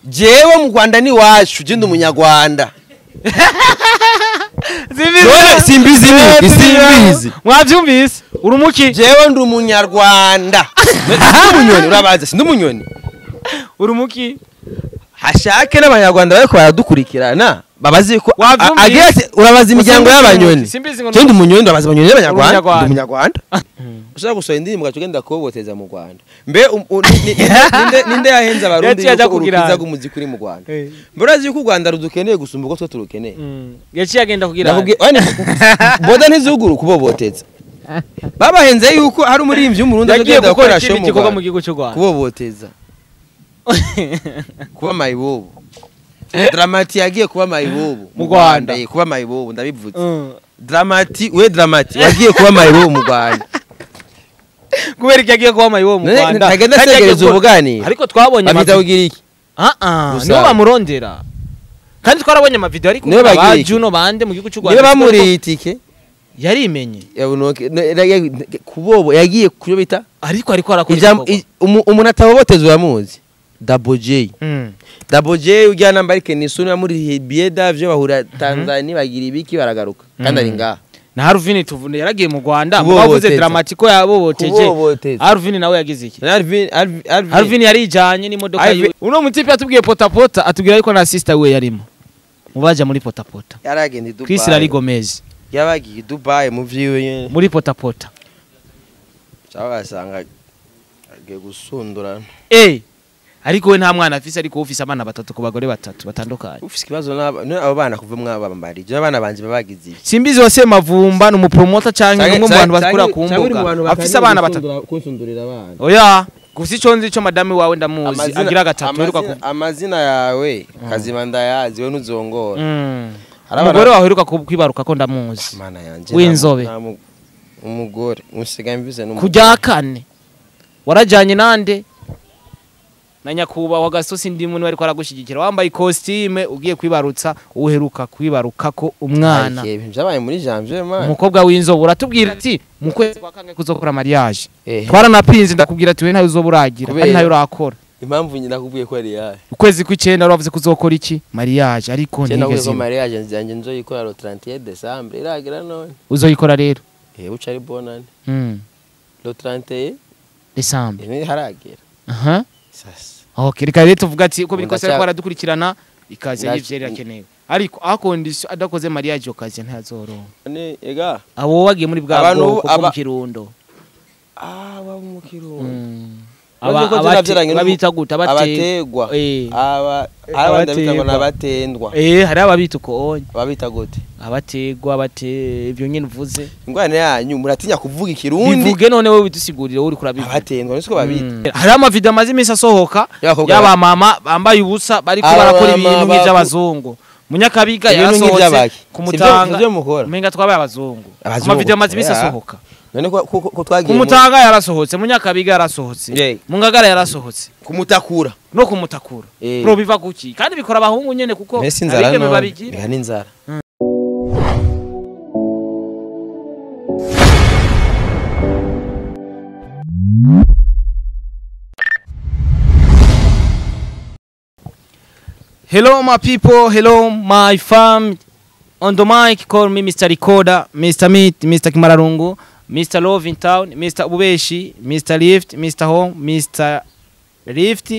Jewe mu Rwanda ni wacu, je ndi umunyarwanda. Simbizi ni simbizi. Mwavyumvise? Urumuki? Jewe ndi umunyarwanda. Ndi umunyoni urabaza, sindi umunyoni. Urumuki? Hashake n'abanyarwanda bariko baradukurikirana babazi ko agira ati urabaza imiryango y'abanyoni. Je ndi umunyoni ndabaza abanyoni n'abanyarwanda, ndi umunyarwanda. Ushaka gusohora indirimbo ugenda kuboteza mu Rwanda. Mbe ninde yahenze abarundi yuko urukiza rw'umuziki uri mu Rwanda? Mbe urazi yuko u Rwanda rudukeneye gusumba uko twe turukeneye? Yaciye agenda kugira. Boda ntizuguru kuboboteza. Babahenze yuko hari umuririmbyi w'umurundi agenda gukora show mu gihugu cy'u Rwanda. Kuboboteza. Kuba mayibobo. Dramati yagiye kuba mayibobo mu Rwanda. Kuba mayibobo ndabivuze. Dramati we Dramati yagiye kuba mayibobo mu Rwanda. Kubera iki yagiye kuba mayibobo mu Rwanda? Ntagenda segereza ubuganira. Ariko twabonye amabita kugira iki? Nibo bamurondera. Kandi twarabonye ama video ariko ba Juno bande mu gihugu cy'u Rwanda. Niba bamuriye itike yarimenye. Kubobo yagiye kuyo bita ariko arakora. Umuntu ataboboteza uramuzi. Double J. Double J ujya namba ariko ni sunu muri bieda byo bahura Tanzania bagira ibiki baragaruka kandi ari ngaha. Na Harvin tuvune yaragiye mu Rwanda bavuze dramatiko yaboboteje. Harvin nawe yagize iki? Harvin yarijanye n'imodoka yiwe. Uno mutipe atubwiye potapota atubwira ariko na sister we yarimo. Mubaja muri potapota. Yaragenda Dubai. Chris Rari Gomez. Yabagiye Dubai mu vyiwe muri potapota. Cyabasanga agiye gusundura. Ariko we nta mwana afise ariko ufise abana batatu ku bagore batatu batandukanye. Ufise ikibazo n'abo bana kuva mwabambari. Je abana banje babagize iki? Simbizi wa Semavumba n'umupromoter canke umwe mu bantu bakura ku mbuga. Afise abana batatu kunsundurira abana. Oya, gusa ico nzi ico madame wawe ndamuzi agira gatatu heruka ku amazina yawe Kazima ndayazi we ntuzongora. Umugore wawe heruka kwibaruka ko ndamuzi. Mana yanje. W'inzobe. Umugore usigaye mvise n'umugore. Kujya kane. Warajanye nande? Na nyakubahwa gasosi ndimu niwe ariko aragushigikira wambaye costume ugiye kwibarutsa uheruka kwibaruka ko umwana byabaye muri janvier man umukobwa w'inzobe uratubwira ati mu kwezi kwa kangahe kuzokora mariage twaranapinze ndakubwira ati we ntayo uzoburagira kandi ntayo urakora impamvu nyina nakubwiye ko ari yaye ukwezi kw'icenda uravuze kuzokora iki mariage ariko ntigeze ko mariage nzanje nzoyikora le 31 décembre iragira none uzoyikora rero uca ari bonane le 31 décembre ni haragira aha. Okay, reka rero tuvuga ati uko biri kose ariko aradukurikirana ikaze y'ivyo irakenewe. Ariko a condition adakoze mariage okaze ntazoronka. Ne ega abo wagiye muri bwa bwoko bwo mu Kirundo. Aba mu Kirundo. Aba babita gute abategwa. Aba abandi bita ngo nabatendwa. Hari ababita uko onye. Ababita gute? Abategwa bate ibyo nyine uvuze. Ingwane yanyu muratinya kuvuga ikirundi. Bivuge none wewe bidusigurire uri kurabivuga. Abatendwa niko babita. Hari ama video amaze imisi asohoka yaba mama bambaye ubusa bariko barakora ibintu nk'ivy'abazungu. Munyakabiga yarasohotse kumutanga. Umenga twabaye abazungu. Ama video amaze imisi asohoka. None ko twagiye kumutanga yarasohotse Munyakabiga yarasohotse Mungagara yarasohotse kumutakura no kumutakura bro biva kuki kandi bikora abahungu nyene kuko abigeme babigira n'inzara. Hello my people, hello my fam. On the mic call me Mr. Recorder, Mr. Meat, Mr. Kimararungu, Mr. Love in Town, Mr. Ubeshi, Mr. Lift, Mr. Home, Mr. Lift,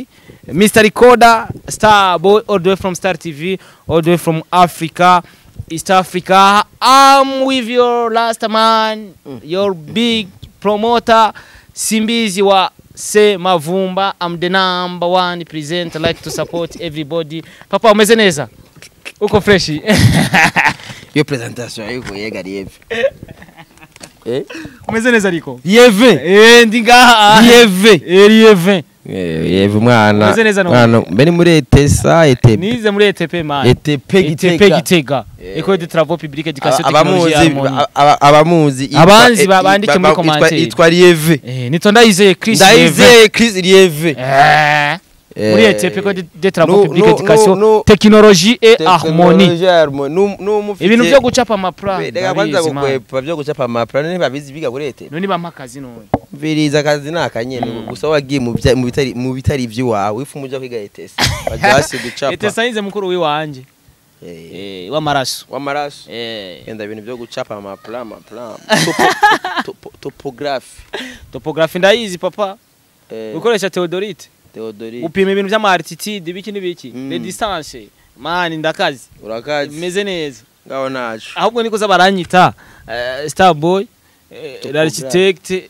Mr. Recorder, Star Boy, all the way from Star TV, all the way from Africa, East Africa. I'm with your last man, your big promoter, Simbizi wa Semavumba. I'm the number one presenter, like to support everybody. Papa, umeze neza? Uko fresh? Yo presentation yuko yega live. Umeze neza ariko? Yeve. Ndi ngaha. Yeve. Yeve. Yeve mwana. Umeze neza no. Mwana, mbere muri ETSA ETP. Nize muri ETP man. ETP Gitega. ETP Gitega. École de travaux publics éducation technologie harmonie. Abamuzi. Abanzi babandike muri commentaire. Itwa Yeve. Nito Ndayizeye Chris Yeve. Ndayizeye Chris Yeve. Muri ETP École de travaux publics éducation technologie et harmonie. Ibintu byo gucapa amaplan. Reka kwanza gukwepa byo gucapa amaplan niba bizi biga kuri ETP. None bampa akazi none. Mviriza akazi nakanyene gusa wagiye mu bitari ivy'iwawe ifu muja kwiga ETS bajasi gucapa. ETS ayize mukuru wiwanje. W'amaraso. W'amaraso. Genda ibintu byo gucapa ama plan topography. Topography ndayizi papa. Ukoresha Theodorite. Theodorite. Upima ibintu by'ama altitude biki n'ibiki. Les distance. Mani ndakazi. Urakazi. Meze neza. Ngaho nacho. Ahubwo niko zabaranyita Starboy, l'architecte,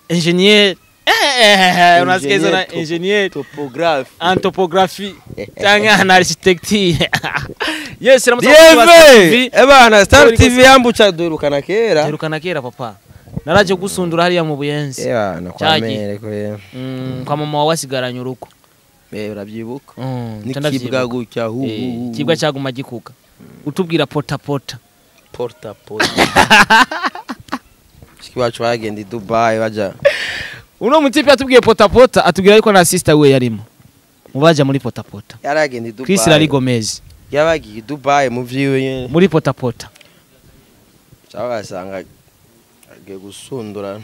ingénieur. Unasikia na engineer, topography, anthropography cyangwa na architecture. Yes, ramutse. Ebana Star TV yambucha durukana kera. Durukana kera papa. Naraje gusundura hariya mu Buyenzi. Ebana kwa mere ko. Kwa mama wasigaranye uruko. Urabyibuka. Nikibwa gutya hu. Kibwa cyaguma gikuka. Utubwira pota pota. Porta pota. Shikiwacu bagenda i Dubai baja. Uno mutipe atubwiye pota pota atubwira yuko na sister we yarimo. Mubaja muri pota pota. Yaragenda i Dubai. Chris Rari Gomez. Yabagiye i Dubai mu vyiwe nyene. Muri pota pota. Cyabasanga agiye gusundurana.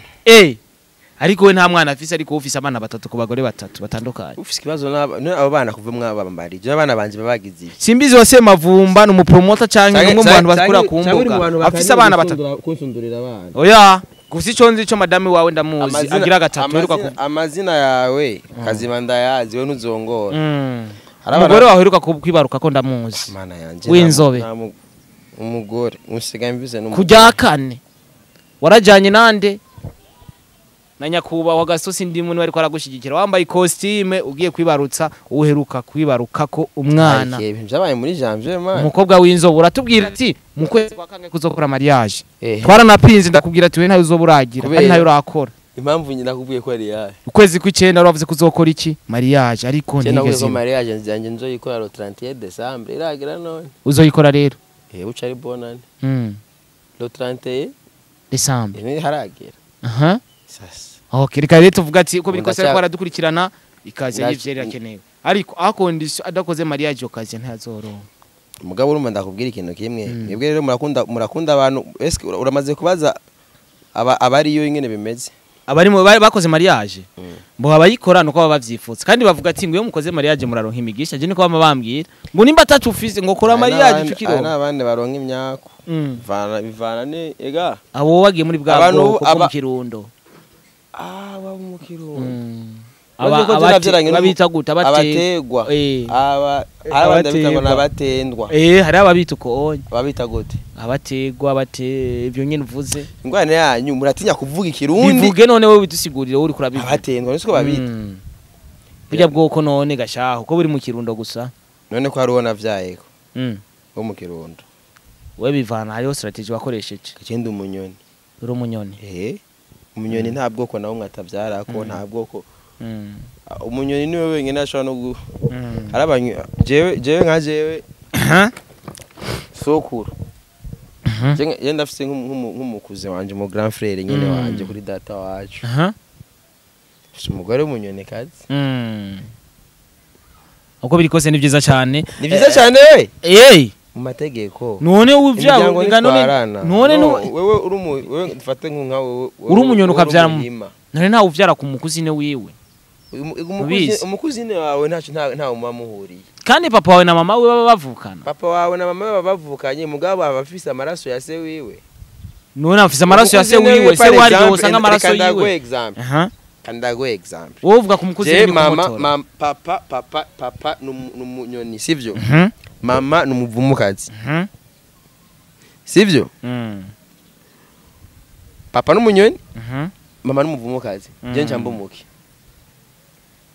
Ariko we nta mwana afise ariko ufise abana batatu ku bagore batatu batandukanye. Ufise ikibazo n'abo bana kuva mwabambari. Je abana banje babagize iki? Simbizi wase Mavumba ni umupromoter canke umwe mu bantu bakura ku mbuga. Afise abana batatu. Kunsundurira abana. Oya. Gusa ico nzi ico madame wawe ndamuzi agira gatatu heruka ku amazina yawe kazima ndayazi we ntuzongora. Umugore wawe heruka kwibaruka ko ndamuzi. Mana yanje. W'inzobe. Umugore usigaye mvise n'umugore. Kujya kane. Warajanye nande? Na nyakubahwa Gasosi ndimu niwe ariko aragushigikira wambaye costume ugiye kwibarutsa uheruka kwibaruka ko umwana. Byabaye muri janvier man. Umukobwa w'inzobe uratubwira ati mu kwezi kwa kangahe kuzokora mariage. Twaranapinze ndakubwira ati we ntayo uzoburagira kandi ntayo urakora. Impamvu nyina nakubwiye ko ari yaye. Ukwezi kw'icenda uravuze kuzokora iki? Mariage ariko ntigeze. Cyenda mariage nzanje nzoyikora le 31 décembre iragira none. Uzoyikora rero? Uca ari bonane. Le 31 décembre. Ni haragira. Aha. Sasa. Okay, reka rero tuvuga ati uko biri kose ariko aradukurikirana ikaze y'ivyo irakenewe. Ariko a condition adakoze mariage okaze ntazoronka. Mugabo urumva ndakubwira ikintu kimwe. Mwebwe rero murakunda abantu eske uramaze kubaza abari yo ingene bimeze. Abari mu bakoze mariage. Mbo abayikora nuko baba bavyifutse. Kandi bavuga ati ngo iyo mukoze mariage muraronka imigisha. Je niko bama bambwira. Ngo nimba atacu ufise ngo kora mariage tukiro. N'abandi baronka imyako. Bivana ne ega. Abo wagiye muri bwa bwoko mu Kirundo. Aba mu Kirundo. Ababita gute abategwa. Aba abandi bita ngo nabatendwa. Hari ababita uko onye. Ababita gute? Abategwa bate ibyo nyine uvuze. Ingwane yanyu muratinya kuvuga ikirundi. Bivuge none wewe bidusigurire uri kurabivuga. Abatendwa niko babita. Burya bwoko none gashaho ko buri mu Kirundo gusa. None ko hari ubona vyayeko. Wo mu Kirundo. We bivana hariho strategy wakoresheje. Kigenda umunyoni. Uri umunyoni. Umunyoni nta bwoko nawe mwatavyara ko nta bwoko. Umunyoni niwe wenyine ashobora no arabanyu jewe nka jewe sokuru je ndafise nk'umukuze wanje mu grand frère nyene wanje kuri data wacu. Afise umugore w'umunyoni kazi. Uko biri kose ni byiza cyane. Ni byiza cyane we. Mu mategeko. None uvyabo none wewe uri wewe dufate nka wewe uri umunyoni ukavyara none ntawe uvyara ku mukuzine wiwe. Umukuzine wawe ntaco ntawe muhuriye. Kandi papa wawe na mama we baba bavukana. Papa wawe na mama baba bavukanye mugabo baba bafise amaraso ya se wiwe. None afise amaraso ya se wiwe se wari usanga amaraso yiwe. Kandago example. Wowe uvuga ku mukuzine ni kumutora. Mama papa numunyoni sivyo? Mama numuvumukazi. Sivyo? Papa numunyoni? Mama numuvumukazi. Je ncambo muki.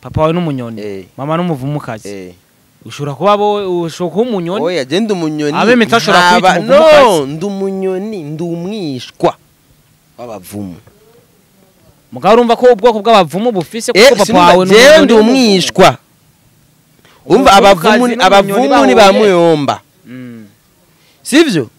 Papa wawe numunyoni, mama numuvumukazi. Ushobora kuba bo ushobora kuba umunyoni. Oya je ndi umunyoni. Abe mitashobora kwita umuvumukazi. No, ndi umunyoni, ndi umwishwa w'abavumu. Mugabo urumva ko ubwoko bw'abavumu bufise kuko papa wawe numunyoni. Je ndi umwishwa. Umva abavumu ni bamuyomba. Sivyo?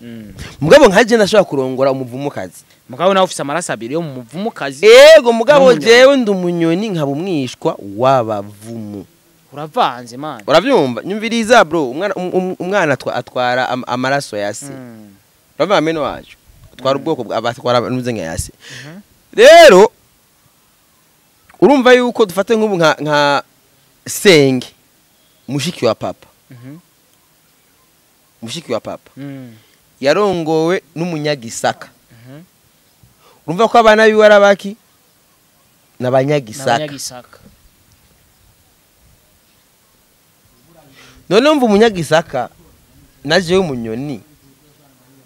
Mugabo nkaje ndashobora kurongora umuvumukazi. Mugabo nawe ufise amaraso abiri yo muvumukazi. Ego mugabo jewe ndi umunyoni nkaba umwishwa w'abavumu. Uravanze man. Uravyumva? Nyumviriza bro, umwana atwara amaraso ya se. Uravyumva meno wacu. Atwara ubwoko abatwara nuze nka ya se. Rero Urumva yuko dufate nk'ubu nka Senge mushiki wa papa. Mushiki wa papa yarongowe n'umunyagisaka. Urumva ko abana biwe arabaki n'abanyagisaka. None umva umunyagisaka naje w'umunyoni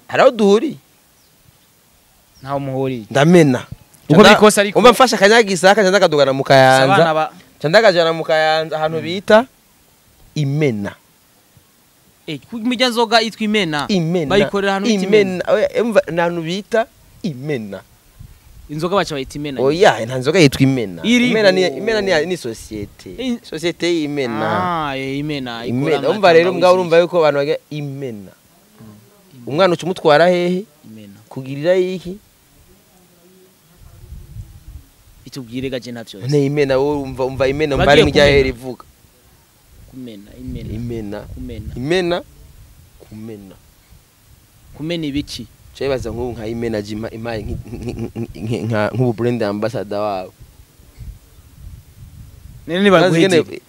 haraho duhuri ntaho muhuri ndamena uko bikosa ariko umva mfasha akanyagisaka cyangwa akadugana mu Kayanza cyangwa akajana mu Kayanza ahantu bita Imena. Kumijya nzoga itwa Imena bayikorera ahantu bita Imena. Umva ahantu bita Imena inzoga baca bayita Imena. Oya nta nzoga yitwa Imena. Imena ni societe. Societe y'Imena. Imena. Imena. Umva rero mbwa urumva yuko abantu baga Imena. Umwana ucumutwara hehe? Imena. Kugirira iki? Itubwire gaje ntavyo. Ne Imena wowe umva Imena mbari mujya heri ivuga. Kumena Imena. Imena. Kumena. Imena. Kumena. Kumena ibiki? Cyabaza nk'ubu nka Imena jima imaye nka nk'ubu brand ambassador wabo. Nene baguhidiri.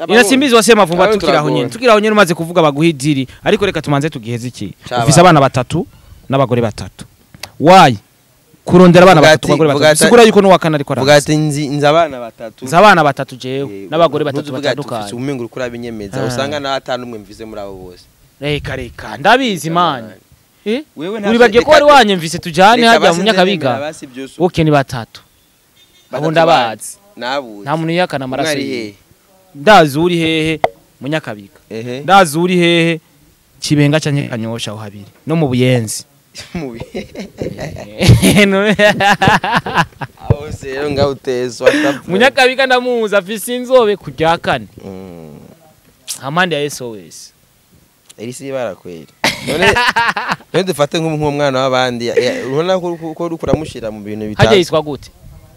Ina Simbizi wa Semavumba tukiraho nyene. Tukiraho nyene umaze kuvuga baguhidiri ariko reka tumanze tugiheze iki. Ufise abana batatu n'abagore batatu. Why? Kurondera abana batatu abagore batatu. Sigura yuko nuwakana ariko araza. Vuga ati nzi abana batatu. Nzi abana batatu jewe n'abagore batatu batandukanye. Umengo uriko urabinyemeza usanga na atanu umwe mvise muri abo bose. Reka ndabizi man. Uri bagiye ko wari wanyemvise tujane hajya mu Nyakabiga. Okay ni batatu. Abo ndabazi. Nta muntu yakana amaraso. Ndazi uri hehe mu Nyakabiga. Ndazi uri hehe Kibenga canke Kanyosha aho habiri no mu Buyenzi. Aho se nga utezwa mu Nyakabiga ndamuza afise inzobe kujya kane. Amande ya SOS. Erisi barakwera. None dufate nk'umwana w'abandi urabona ko uri kuramushira mu bintu bitatu. Hajye yitwa gute?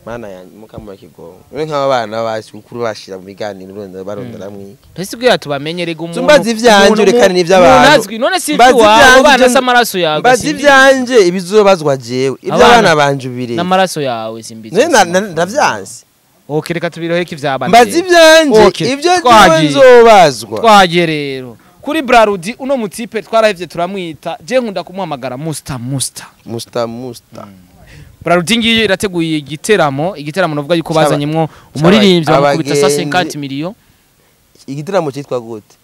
Mana yanjye mukama kigongo. None nk'abana basi ukuru bashira mu biganiro urondera barondera mwiki. Ntese kugira tubamenye rega umuntu. Mbazi ivyanje urekane n'ivy'abantu. None si iwawe bana samaraso yawe. Mbazi ivyanje ibizobazwa jewe. Ivy'abana banje ubire. N'amaraso yawe Simbizi. None ndavyanse. Okay reka tubiroheke ivy'abana. Mbazi ivyanje ivyo nzobazwa. Twagiye rero. Kuri Brarudi uno mutipe twarahevye turamwita je nkunda kumuhamagara Musta. Brarudi ngiye irateguye igiteramo novuga yuko bazanyemwo umuririmbyi bamukubita 50 million. Igiteramo cyitwa gute?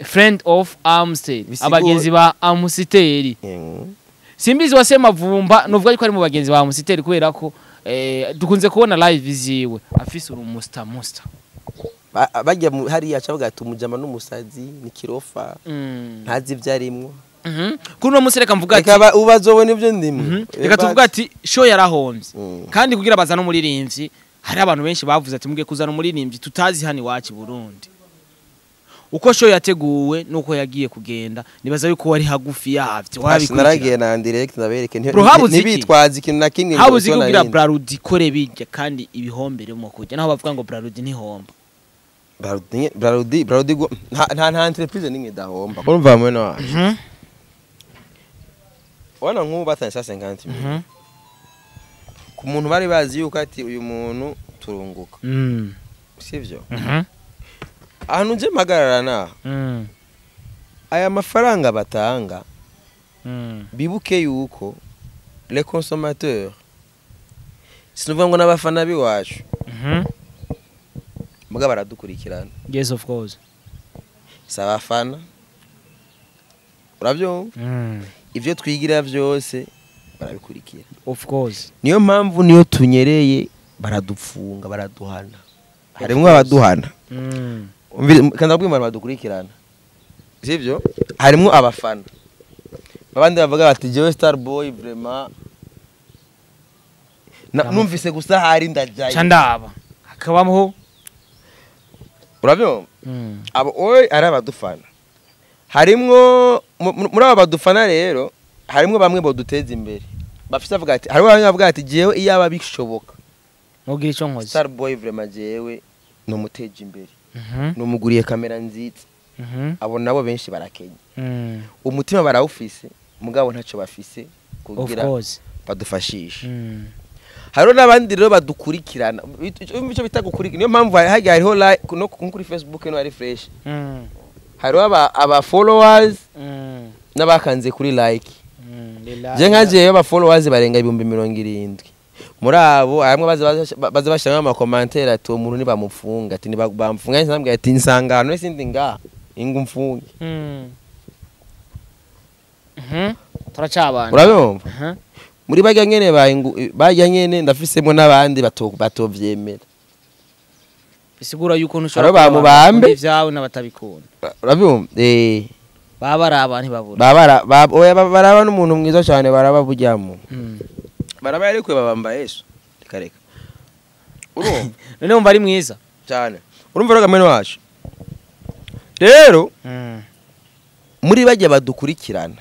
Friend of Amstel, abagenzi ba Amstel. Simbizi wa Semavumba novuga yuko ari mu bagenzi ba Amstel kubera ko dukunze kubona live ziwe afise uru Musta. Bajya hariya cavuga ati umujama n'umusazi ni kirofa ntazi ibyarimwo. Kuri no munsi reka mvuga ati reka ubazobona ibyo ndimwe. Reka tuvuga ati show yarahomvye kandi kugira bazana umuririmbyi hari abantu benshi bavuze ati mugiye kuzana umuririmbyi tutazi hano iwacu Burundi. Uko show yateguwe nuko yagiye kugenda nibaza yuko wari hagufi yavyo warabikurikira. Naragiye na direct ndabereke ntibitwaza ikintu na kimwe. Habuze kugira Brarudi kore bijya kandi ibihombere mu kujya naho bavuga ngo Brarudi ntihomba. Brarudi nta entreprise nimwe dahomba. Urumva mwene wacu. Wana nk'ubu batanze 50 million. Ku muntu bari bazi yuko ati uyu muntu turunguka. Sivyo? Ahantu nje magarara na. Aya mafaranga batanga. Bibuke yuko les consommateurs sinuvuga ngo n'abafana biwacu. Muga baradukurikirana. Yes of course. Sabafana. Uravyo? Ivyo twigira vyose barabikurikira. Of course. Niyo mpamvu niyo tunyereye baradupfunga baraduhana. Harimwo abaduhana. Kandi abwimana badukurikirana. Sivyo? Harimwo abafana. Babandi bavuga bati jewe Star Boy vraiment numvise gusa hari ndajaye. Candaba. Hakabamho Uravyo? Abo oy ari abadufana. Harimwo muri aba badufana rero harimwo bamwe boduteza imbere. Bafise avuga ati harimwo bamwe bavuga ati jewe iyaba bishoboka. Mugira ico nkoze. Star Boy vraiment jewe no muteje imbere. No muguriye kamera nziza. Abo nabo benshi barakenya. Umutima barawufise mugabo ntaco bafise kugira badufashishe. Hariho n'abandi rero badukurikirana, icyo bita gukurikirana, niyo mpamvu hajya hariho like no kuri Facebook no ari fresh. Hariho aba followers n'abakanze kuri like. Je nka jewe aba followers barenga 70,000. Muri abo hamwe baza bashiramo ama commentaire ati uwo muntu nibamupfunga, ati nibamfunga, nsambwe ati nsangano sindi nga ingu mfunge. Turacabana. Urabumva? Muri bajya nyene bajya nyene ndafisemo n'abandi batovyemera. Bisigura yuko ntushobora bamubambe ivyawe n'abatabikunda. Urabumva? Baba araba ntibabura. Baba oya baraba n'umuntu mwiza cyane baraba bujyamo. Baraba ariko babamba Yesu. Reka reka. Urumva? None umva ari mwiza cyane. Urumva roga mwene wacu. Rero muri bajya badukurikirana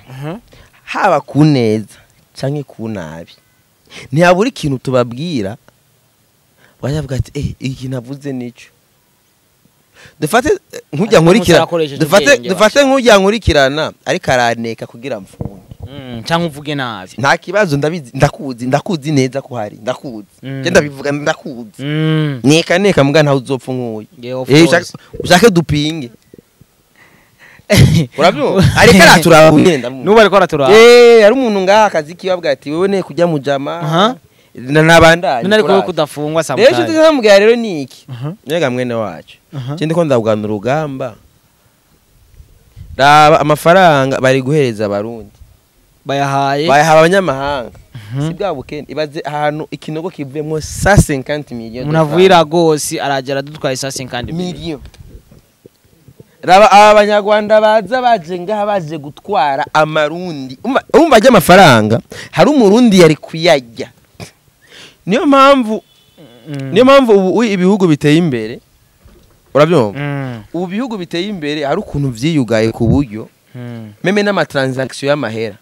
haba ku neza canke ku nabi, ntihabura ikintu tubabwira bayavuga ati iki navuze nico. Dufate nkujya nkurikira, dufate nkujya nkurikirana ariko araneka kugira mfunge cyangwa uvuge nabi, nta kibazo, ndabizi, ndakuzi neza ko hari, ndakuzi je ndabivuga, ndakuzi neka neka mbwa ntawe uzopfa nkuye, ushake dupinge. Urabyumva? Ariko araturaba ugenda nuba ariko araturaba. Ari umuntu ngaha akazi kiwe ati wewe ne kujya mu jama nabandanye none ariko kudafungwa sometimes. Rero ndamubwira rero niki nyega mwene wacu je ndiko ndabwana urugamba, raba amafaranga bari guhereza abarundi bayahaye abanyamahanga, si bwa bukene. Ibaze ahantu ikinogo kivuyemo 150 millions, munavuira gose aragera dutwaye 150 millions. Raba abanyarwanda baza baje ngaha baje gutwara amarundi, umva ajya amafaranga hari umurundi yari kuyajya. Niyo mpamvu ubu ibihugu biteye imbere, urabyumva, ubu bihugu biteye imbere hari ukuntu vyiyugaye ku buryo meme n'ama transaction y'amahera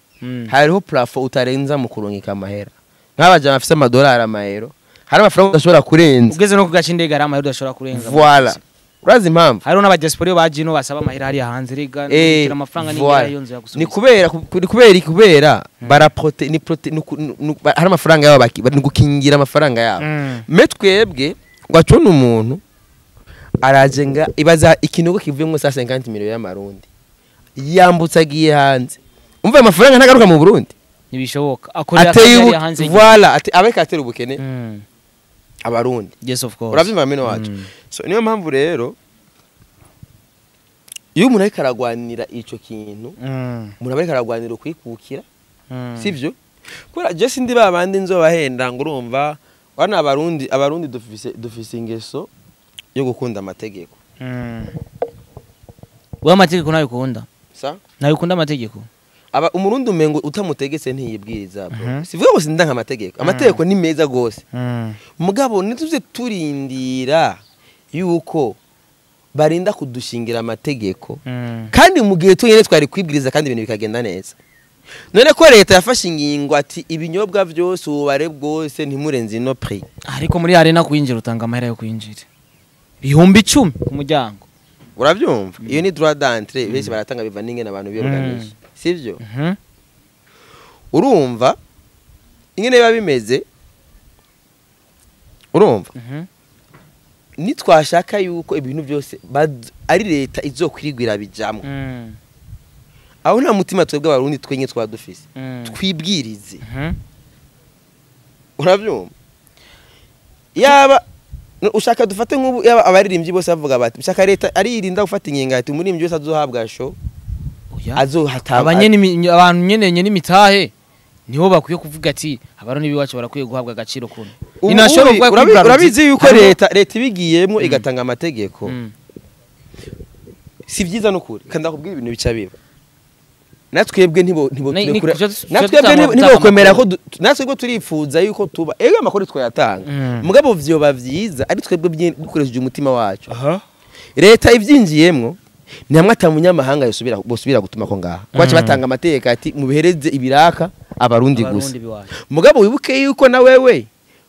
hariho plafond utarenza mu kurungika amahera. Nk'abaje bafise amadolari amayero hari amafaranga udashobora kurenza, ugeze no kugaca indege hari amahera udashobora kurenza. Voilà. Urazi impamvu hariho n'abadiaspora baje no basaba amahera hariya hanze rega kugira amafaranga n'ingera yonzo yagusubiza. Ni kubera baraprote ni prote hari amafaranga yabo ni gukingira amafaranga yabo. Me twebwe ngwacona umuntu araje nga ibaza ikinogo kivuyemo 150 millions y'amarundi yambutse agiye hanze, umva amafaranga ntagaruka mu Burundi, ntibishoboka, akorera akajya hanze. Voilà, abeka atera ubukene abarundi. Yes of course. Uravyumva meno wacu. So niyo mpamvu rero iyo umuntu ariko aragwanira ico kintu, umuntu ariko aragwanira kwikukira, sivyo? Kubera je sindi babandi nzobahenda ngo urumva wana abarundi dufise ingeso yo gukunda amategeko. Wewe amategeko nayo ukunda? Sa? Nayo ukunda amategeko? Aba umurundi umengo utamutegetse ntiyibwiriza bro. Sivuga ngo sinda nka amategeko. Amategeko ni meza gose. Mugabo nituze turindira yuko barinda kudushingira amategeko. Kandi mu gihe tunyene twari kwibwiriza kandi ibintu bikagenda neza. None ko leta yafashe ingingo ati ibinyobwa byose ubare bwose ntimurenze ino prix. Ariko muri arena kwinjira utanga amahera yo kwinjira 10,000 ku muryango. Urabyumva? Iyo ni droit d'entrée benshi baratanga biva n'ingene abantu biyorganisha. Sivyo? Urumva ingene biba bimeze, urumva nitwashaka yuko ibintu byose ari leta izokwirigwira bijamwo, aho nta mutima twebwe abarundi twenye twadufise twibwirize. Urabyumva? Yaba ushaka dufate nk'ubu yaba abaririmbyi bose bavuga bati ushaka leta aririnda gufata ingingo ati umuririmbyi wese azohabwa show abantu nyene n'imitahe niho bakwiye kuvuga ati abarundi biwacu barakwiye guhabwa agaciro kuno. Urabizi yuko leta ibigiyemo igatanga amategeko, si byiza nukuri kandi akubwira ibintu bica biba. Natwebwe ntibo natwebwe ntibo kwemera ko natwebwe turifuza yuko tuba ega amakuru twayatanga, mugabo vyoba vyiza ari twebwe dukoresheje umutima wacu. Leta ivyinjiyemwo ni hamwe atamunyamahanga yosubira bosubira gutuma ko ngaha kwaca batanga amategeko ati mubihereze ibiraka abarundi gusa. Mugabo wibuke yuko na wewe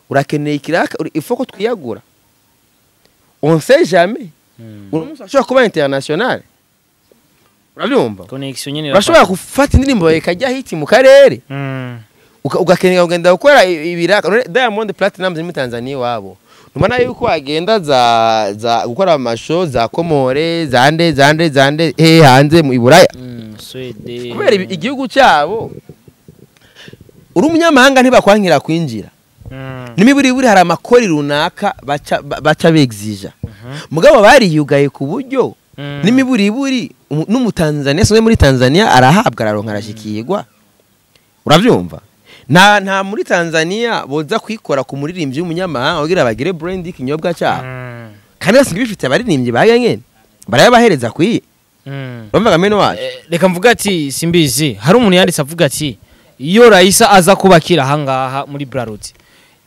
urakeneye ikiraka ifoko twiyagura, on sait jamais, ushobora kuba international, urabyumva, urashobora gufata indirimbo ikajya hiti mu karere. Ugakenera kugenda gukora ibiraka. None Diamond Platnumz muri Tanzania iwabo, numana yuko agenda za gukora amashow za Komore, zande zande zande, he hanze mu Iburaya, Swede. Kubera igihugu cyabo uri umunyamahanga ntibakwankira kwinjira. N'imiburiburi hari amakori runaka baca begzija, mugabo bariyugaye ku buryo n'imiburiburi n'Umutanzania asanzwe muri Tanzania arahabwa, araronka, arashikirwa. Uravyumva? Nta muri Tanzania boza kwikora ku muririmbyi w'umunyamahanga kugira bagire brand y'ikinyobwa cyabo, kandi basigaye bifite abaririmbyi ba nyene barayabahereza kwiye. Urumva mene wacu? Reka mvuga ati simbizi, hari umuntu yanditse avuga ati iyo Raisa aza kubakira ahangaha muri Brarudi,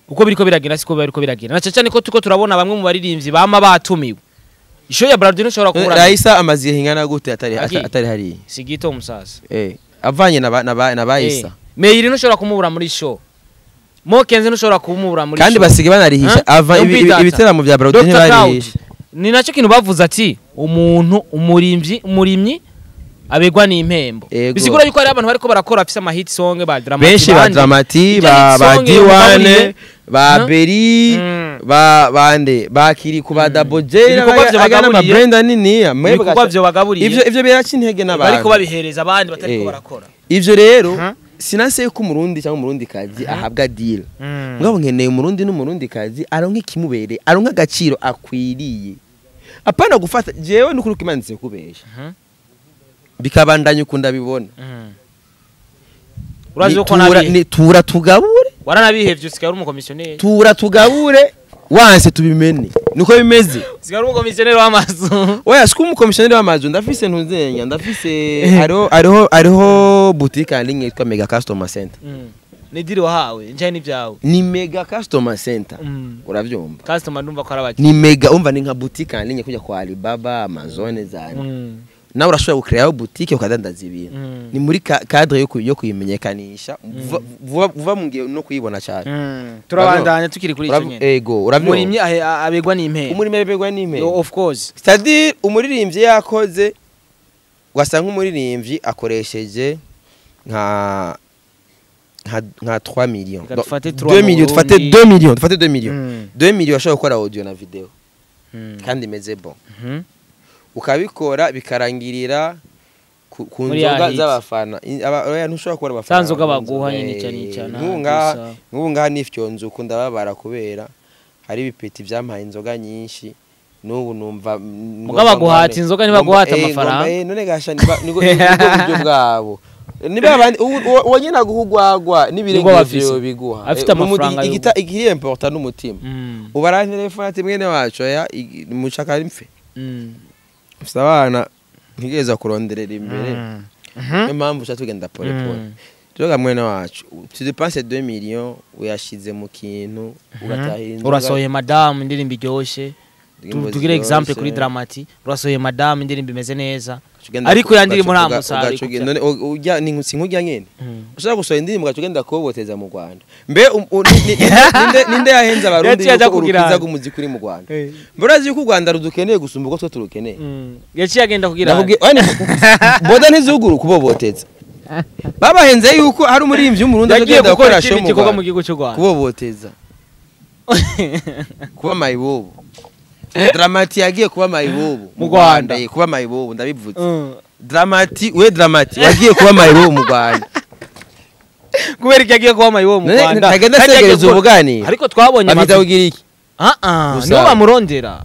uko biriko biragenda siko biriko biragenda, na cyane ko tuko turabona bamwe mu baririmbyi bama batumiwe isho ya Brarudi ntushobora kubura. Raisa amaze igihe ingana gute atari Agiye. atari hariya? Sigito umusaza. Avanye na ba Isa. Meiri ntushobora kumubura muri show, Mokenze ntushobora kumubura muri Kandi show. basigaye banarihisha ava Yumva data. ibiteramo bya Brarudi Dr. Cloud. ntibarihisha. Ni nacyo kintu bavuze ati umuntu umurimyi abegwa n'impembo. Ego. Bisigura yuko hari abantu bariko barakora afise ama hit song ba Dramati, Benshi ba bande. Dramati, Ijya ba hit ba song D1, mugaburiye. ba Huh? Beri, ba bande ba Kiriku, ba Double J, Ibikorwa vyo aga bagaburiye. n'amabrand nini mwebwe. Ibikorwa vyo bagaburiye. Ivyo biraca intege n'abantu. Bariko babihereza abandi batariko barakora. Ivyo rero sinase yuko Umurundi cyangwa Umurundi kazi ahabwa deal, mugabo nkeneye Umurundi n'Umurundi kazi aronka ikimubereye, aronka agaciro akwiriye, apana gufata jewe n'ukuri kimanitse kubesha bikabandanya ukunda bibona. Urazi Ni ko nabi ni tura tugabure. Waranabihevye, usigaye uri umukomisiyoneri. Tura tugabure, wanse tubimene, niko bimeze. Usigaye uri umukomisiyoneri w'amazu. Oya, siko umukomisiyoneri w'amazu, ndafise ntuzenya, ndafise hariho boutique en ligne yitwa Mega Customer Center. Ni deal wahawe njaye n'ibyawe? Ni Mega Customer Center. Uravyumva? Customer ndumva ko ari abakiriya. Ni mega, umva, ni nka boutique en ligne kujya kwa Alibaba, Amazon zane. Nawe urashobora gucreaho boutique ukadandaza ibintu. Ni muri cadre yo kuyimenyekanisha vuba vuba mu gihe no kuyibona cyane. Turabandanya tukiri kuri icyo nyene. Ego, uravyumva? Umurimyi abegwa n'impembo. Umurimo abegwa n'impembo. Of course. C'est-à-dire umuririmbyi yakoze, ugasanga nk'umuririmbyi akoresheje nka 3 millions. Reka dufate 2 3 mu millions, dufate Burundi. 2 millions, dufate 2 millions. 2 millions ashobora gukora audio na video kandi imeze bon, ukabikora bikarangirira ku Muri ya nzoga hit. z'abafana. Oya, ntushobora kubona abafana Za nzoga mu baguha nzoga. nyine icana icana, Nk'ubu ngaha gusa. nk'ubu ngaha nifyonze uku ndababara kubera hari ibipeti byampaye inzoga nyinshi, n'ubu numva Mugabo baguhata inzoga, ntibaguhata amafaranga. None gasha nibwo buryo bwabo, niba abandi uwo nyine aguha ugwagwa n'ibirenge Nibwo bafise. vyo biguha. Afite amafaranga Igiri important n'umutima. Ubu arantelefone ati mwene wacu, oya, mucaka mfe, mfise abana ntegereza kuronderera imbere. Niyo mpamvu uca tugenda pole pole. Rero mwene wacu, tu dépenses 2 millions uyashize mu kintu, ugatahira inzoga. Urasohoye madamu, indirimbo iryoshe. Indirimbo Tugire example ziryoshe. kuri Dramati, urasohoye madamu, indirimbo imeze neza. Ugaca ugenda Ariko ya ndirimbo nta musaruro ugaca ugenda- none ujya ni si nkujya nyene ushaka gusohora indirimbo ugaca ugenda kuboteza mu Rwanda. Mbe ninde yahenze Abarundi Yaciye aja yuko kugira urukiza ngo. rw'umuziki uri mu Rwanda? Mbe urazi yuko u Rwanda rudukeneye gusumba uko twe turukeneye? Yaciye agenda kugira Nakubwiye oya, border ntizuguru kuboboteza. Babahenze yuko hari umuririmbyi w'Umurundi yagiye azogenda gukora gukora show ikindi mu gikorwa mu Rwanda. gihugu cy'u Rwanda. Kuboboteza, kuba mayibobo. Dramati yagiye kuba mayibobo Mu Rwanda. Kuba mayibobo, ndabivuze. Dramati we, Dramati wagiye kuba mayibobo mu Rwanda. Kubera iki yagiye kuba mayibobo mu None Rwanda? ntagenda Kandi yagiye asegereza ubuganiro. Ariko twabonye Bamwita kugira iki? Ah ah, Gusa. nibo bamurondera.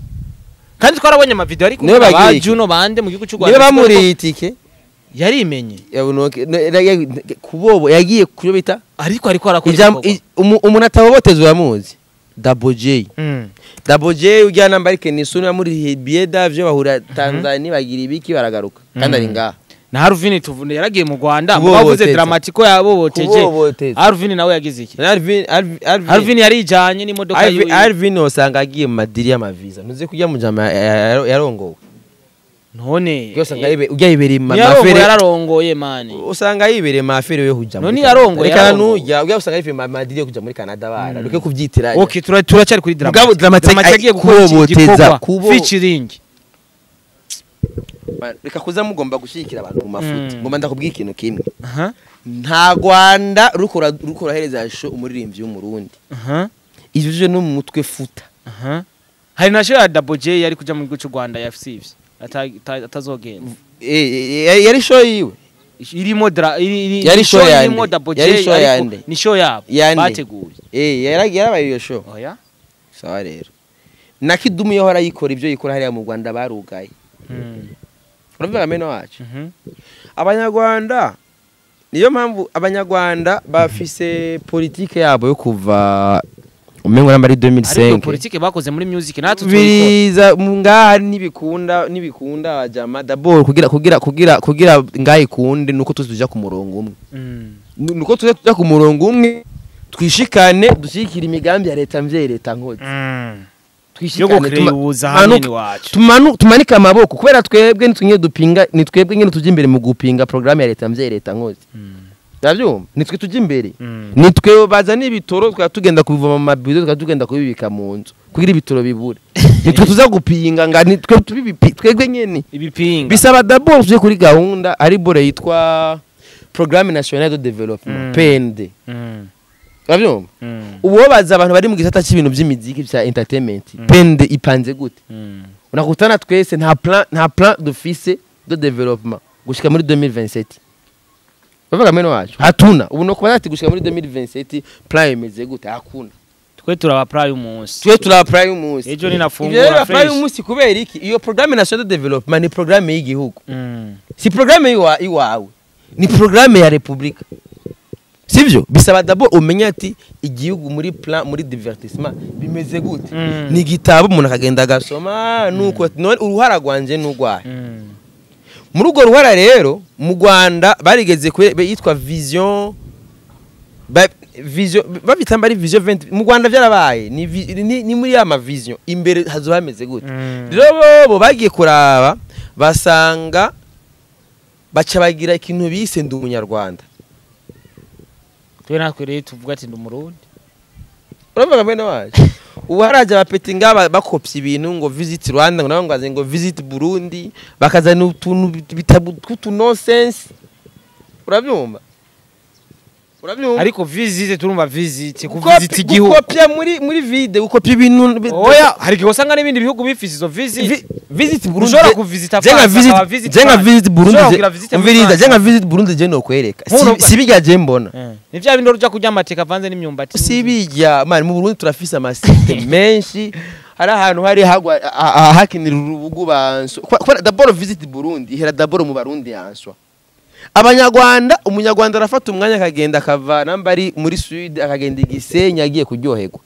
Kandi twarabonye amavideo ariko Nibo ba bagiye iki? Juno bande mu gihugu cy'u Rwanda. Niba bamuriye itike Yarimenye. Kubobo yagiye kuyo bita Ariko arakora ijambo ibikorwa. umuntu ataboboteza uramuzi, Double J. Double J ujya namba ariko ni sunu yamuriye billet d'avion, bahura Tanzania, bagira ibiki, baragaruka kandi ari ngaha. Na Harvin tuvune yaragiye mu Rwanda, Kuboboteza. bavuze Dramati ko yaboboteje. Kuboboteza. Harvin nawe yagize iki? Alvin Alvin Alvin Harvin yarijanye n'imodoka Alvin yiwe. Alvin usanga agiye mu madiri y'amaviza, ntuzi kujya mu jama yarongowe. None Ujya usanga ujya yibereye mu Yarongoye, mafere. yararongoye mani. Usanga yibereye mu mafere yo kuja muri None Canada. yarongoye, Reka yarongoye. nujya ujya usanga yibereye mu madiri yo kuja muri Canada, bara reke kubyitiranya. Okay, turacyari kuri Dramati. Mugabo Dramati Dramati yagiye gukora iki kuboboteza, gikorwa featuring. Reka kuza mugomba gushyigikira abantu mu mafuti. Ngomba ndakubwira ikintu kimwe. Nta Rwanda rukora hereza show umuririmbyi w'umurundi. Ivyo vyo no mu mutwe futa. Hari na show ya Double J yari kuja mu gihugu cy'u Rwanda yafsivye. Atazogenda. Yari show yiwe. Irimo yari show irimo Double J ariko ni show yabo bateguye. Yarabaye iyo show. Oya. Sawa rero. Na Kidumu yahora yikora ibyo yikora hariya mu Rwanda barugaye. Uravuga meno wacu. Abanyarwanda niyo mpamvu abanyarwanda bafise politike yabo yo kuva umengo namba ari 2005. Ariko politike bakoze muri music natwe biza ngaha nibikunda abajama d'abord kugira ngaha ikunde nuko tuzuja ku murongo umwe. Nuko tuzuja ku murongo umwe twishikane dushyikira imigambi ya leta mvye leta nkozi. Twishikane tumanika amaboko kubera twebwe nitwe dupinga ni twebwe nyine tujya imbere mu gupinga programme ya leta mvye leta nkozi. Ndavyumva nitwe tujya imbere nitwe bazana ibitoro twa tugenda kubivoma mu mabido twa tugenda kubibika mu nzu kugira ibitoro bibure. Nitwe tuza gupinga nga nitwe tubibi twebwe nyene ibipinga bisaba d'abord tuje kuri gahunda ari bore yitwa Programme Nationale de Développement PND. Uravyumva ubu baza abantu bari mu gisata cy'ibintu by'imiziki bya entertainment PND ipanze gute? Unakutana twese nta plan d'office de développement gushika muri 2027. Bavuga meno wacu hatuna ubu no kuba ati gushika muri 2027 plan imeze gute? Hakuna. Twe turaba plan y'umunsi. Twe turaba plan y'umunsi. Ejo ninafungura fresh. Plan y'umunsi kubera iki? Iyo programme nationale de développement ni programme y'igihugu. Si programme iwawe. Ni programme ya Republika. Sivyo bisaba d'abord umenye ati igihugu muri plan muri divertissement bimeze gute. Ni gitabo umuntu akagenda agasoma nuko none uruhara rwanje n'urwaye. Muri urwo ruhara rero mu Rwanda barigeze yitwa vision vision babitamba ari vision 20 mu Rwanda byarabaye ni muri ya ma vision imbere hazo hameze gute. Rero bo bagiye kuraba basanga baca bagira ikintu bise ndi umunyarwanda. Twe natwe rero tuvuga ati ndi umurundi. Uravuga mwene wacu. Ubu haraje abapeti ngaba bakopye ibintu ngo visit Rwanda ngo nabo ngo visit Burundi bakazana utuntu bitabu nonsense. Urabyumva? Urabyumva? Ariko visit turumva visit ku visit igihugu. Gukopya muri vide gukopya ibintu. Oya hari gihe usanga n'ibindi bihugu bifise izo visit. Visit Burundi. Ushobora kuvisita France. Jenga visit Burundi. Umviriza jenga visit Burundi je no kwereka. Sibijya je mbona. Ni vya bindi ruja kurya amateka avanze n'imyumbati. Sibijya man mu Burundi turafise amasite menshi. Hari ahantu hari hagwa hakinira urubugu banso. D'abord visit Burundi ihera d'abord mu Barundi yanswa. Abanyarwanda umunyarwanda arafata umwanya akagenda akava namba ari muri Sud akagenda Igisenyi agiye kuryoherwa.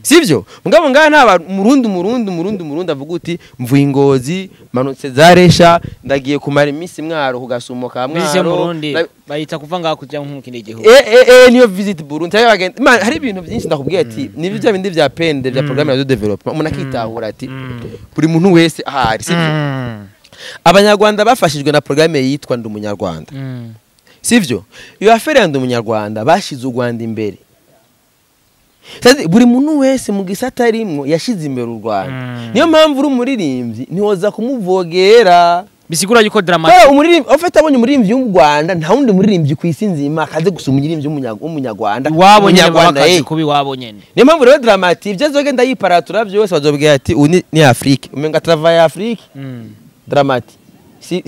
Sivyo mugabo ngaha nta murundi avuga uti mvuye Ingozi manutse zaresha ndagiye kumara iminsi mwaro kugasumoka mwaro. Burundi bayita kuva ngaha kuja mu kindi gihugu. Niyo visit Burundi bagenda hari ibintu byinshi ndakubwiye ati nibyo bya bindi bya PND bya programme de développement umuntu akitahura ati buri muntu wese ahari. Sivyo Abanyarwanda bafashijwe na programme yitwa ndi umunyarwanda. Sivyo iyo affaire ya ndi umunyarwanda bashize u Rwanda imbere. Buri muntu wese mu gisata arimwo yashize imbere u Rwanda. Niyo mpamvu uri umuririmbyi ntiwoza kumuvogera. Bisigura yuko dramatic. Umuririmbyi ufite abonye umuririmbyi w'u Rwanda nta wundi muririmbyi ku isi nzima akaze gusa umuririmbyi w'umunyarwanda. Wabo nyene bakaze kubi wabo nyene. Niyo mpamvu rero dramatic ibyo azogenda yiparatura byose bazobwira ati ni Afrique. Umenga travail Afrique. Dramatic. Si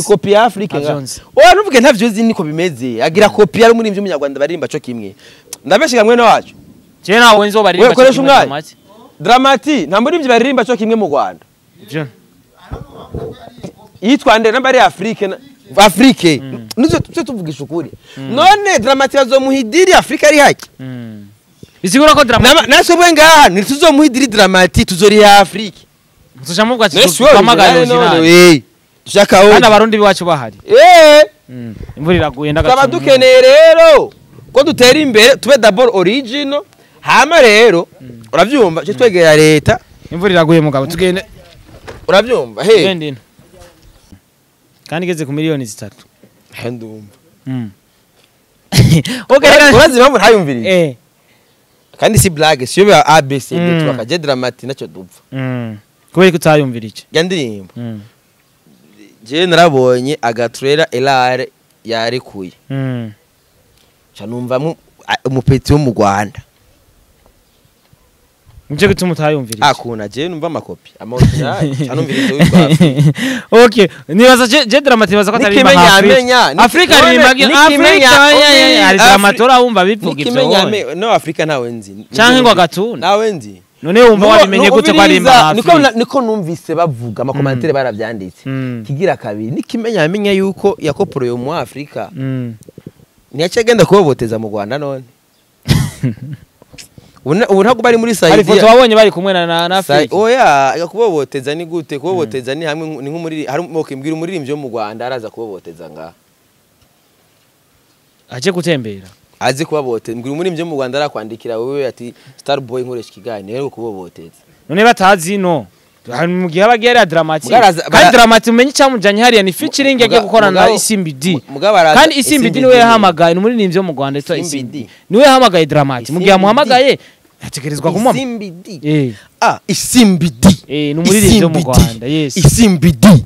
copie ya Afrique nga. Oya nuvuge ntavyo zi niko bimeze. Agira copie ari umuririmbyi w'umunyarwanda baririmba cyo kimwe. Ndabeshika mwene wacu. Je nawe nzo baririmba cyo kimwe. Dramatic nta muririmbyi baririmba cyo kimwe mu Rwanda. Yitwa nde namba ari Afrique Afrique. Nizo tuvugisha ukuri. None Dramatic azomuhidiri Afrique ari haki. Bisigura ko Dramatic nasubwe ngaha ntituzomuhidiri Dramatic tuzori ya Afrique. Tujamuvuga ati twamagana original. Dushaka wowe. Kandi abarundi biwacu bahari. Imvura iraguye ndagatumye. Twaba dukeneye rero ko dutera imbere tube d'abord original. Hama rero uravyumva cyo twegera leta. Imvura iraguye mugabo tugende. Uravyumva he? Kandi igeze ku miliyoni 3. Ndumva. Okay, urazi impamvu ntayumviriye. Kandi si blague siyo ya ABC twakaje Dramatic nacyo dupfa. Kubera ko utayumvirije. Ya ndirimbo. Je narabonye agatrailer Elare yarekuye. Ca numva umupeti wo mu Rwanda. Nje gutuma utayumvirije. Akuna je numva amakopi. Ama original ca numvirije witwa. Okay, nibaza je Dramati nibaza ko atari Afrika. Afrika ni magi Afrika ari Dramati urumva bivuga ivyo. No Afrika ntawe nzi. Canke ngo agatunda. Ntawe nzi. None wumva wabimenye gute ko ari Afrika? Niko numvise bavuga amakomantere baravyanditse. Kigira kabiri nikimenya amenya yuko yakoporoye mu Afrika. Niyace agenda kuboboteza mu Rwanda none. Ubu ntabwo bari muri Saidi. Hari foto wabonye bari kumwe na Afrika. Oya, kuboboteza ni gute? Kuboboteza ni hamwe ni nk'umuriri hari mbwira umuririmbyi wo mu Rwanda araza kuboboteza ngaha. Aje gutembera. Azi kubaboteza. Mbwira umuririmbyi wo mu Rwanda arakwandikira wewe ati Star Boy nkoresha ikiganiro rero kuboboteza. None batazi no. Mu gihe abagiye ari Dramati. Kandi Dramati umenye cyamujanye hariya ni featuring yagiye gukorana na Isimbi D. Kandi Isimbi D niwe yahamagaye ni umuririmbyi wo mu Rwanda yitwa Isimbi D. Niwe yahamagaye Dramati. Mu gihe amuhamagaye ategerezwa kumama. Isimbi D. Ah, Isimbi D. Ni umuririmbyi wo mu Rwanda. Yes. Isimbi D.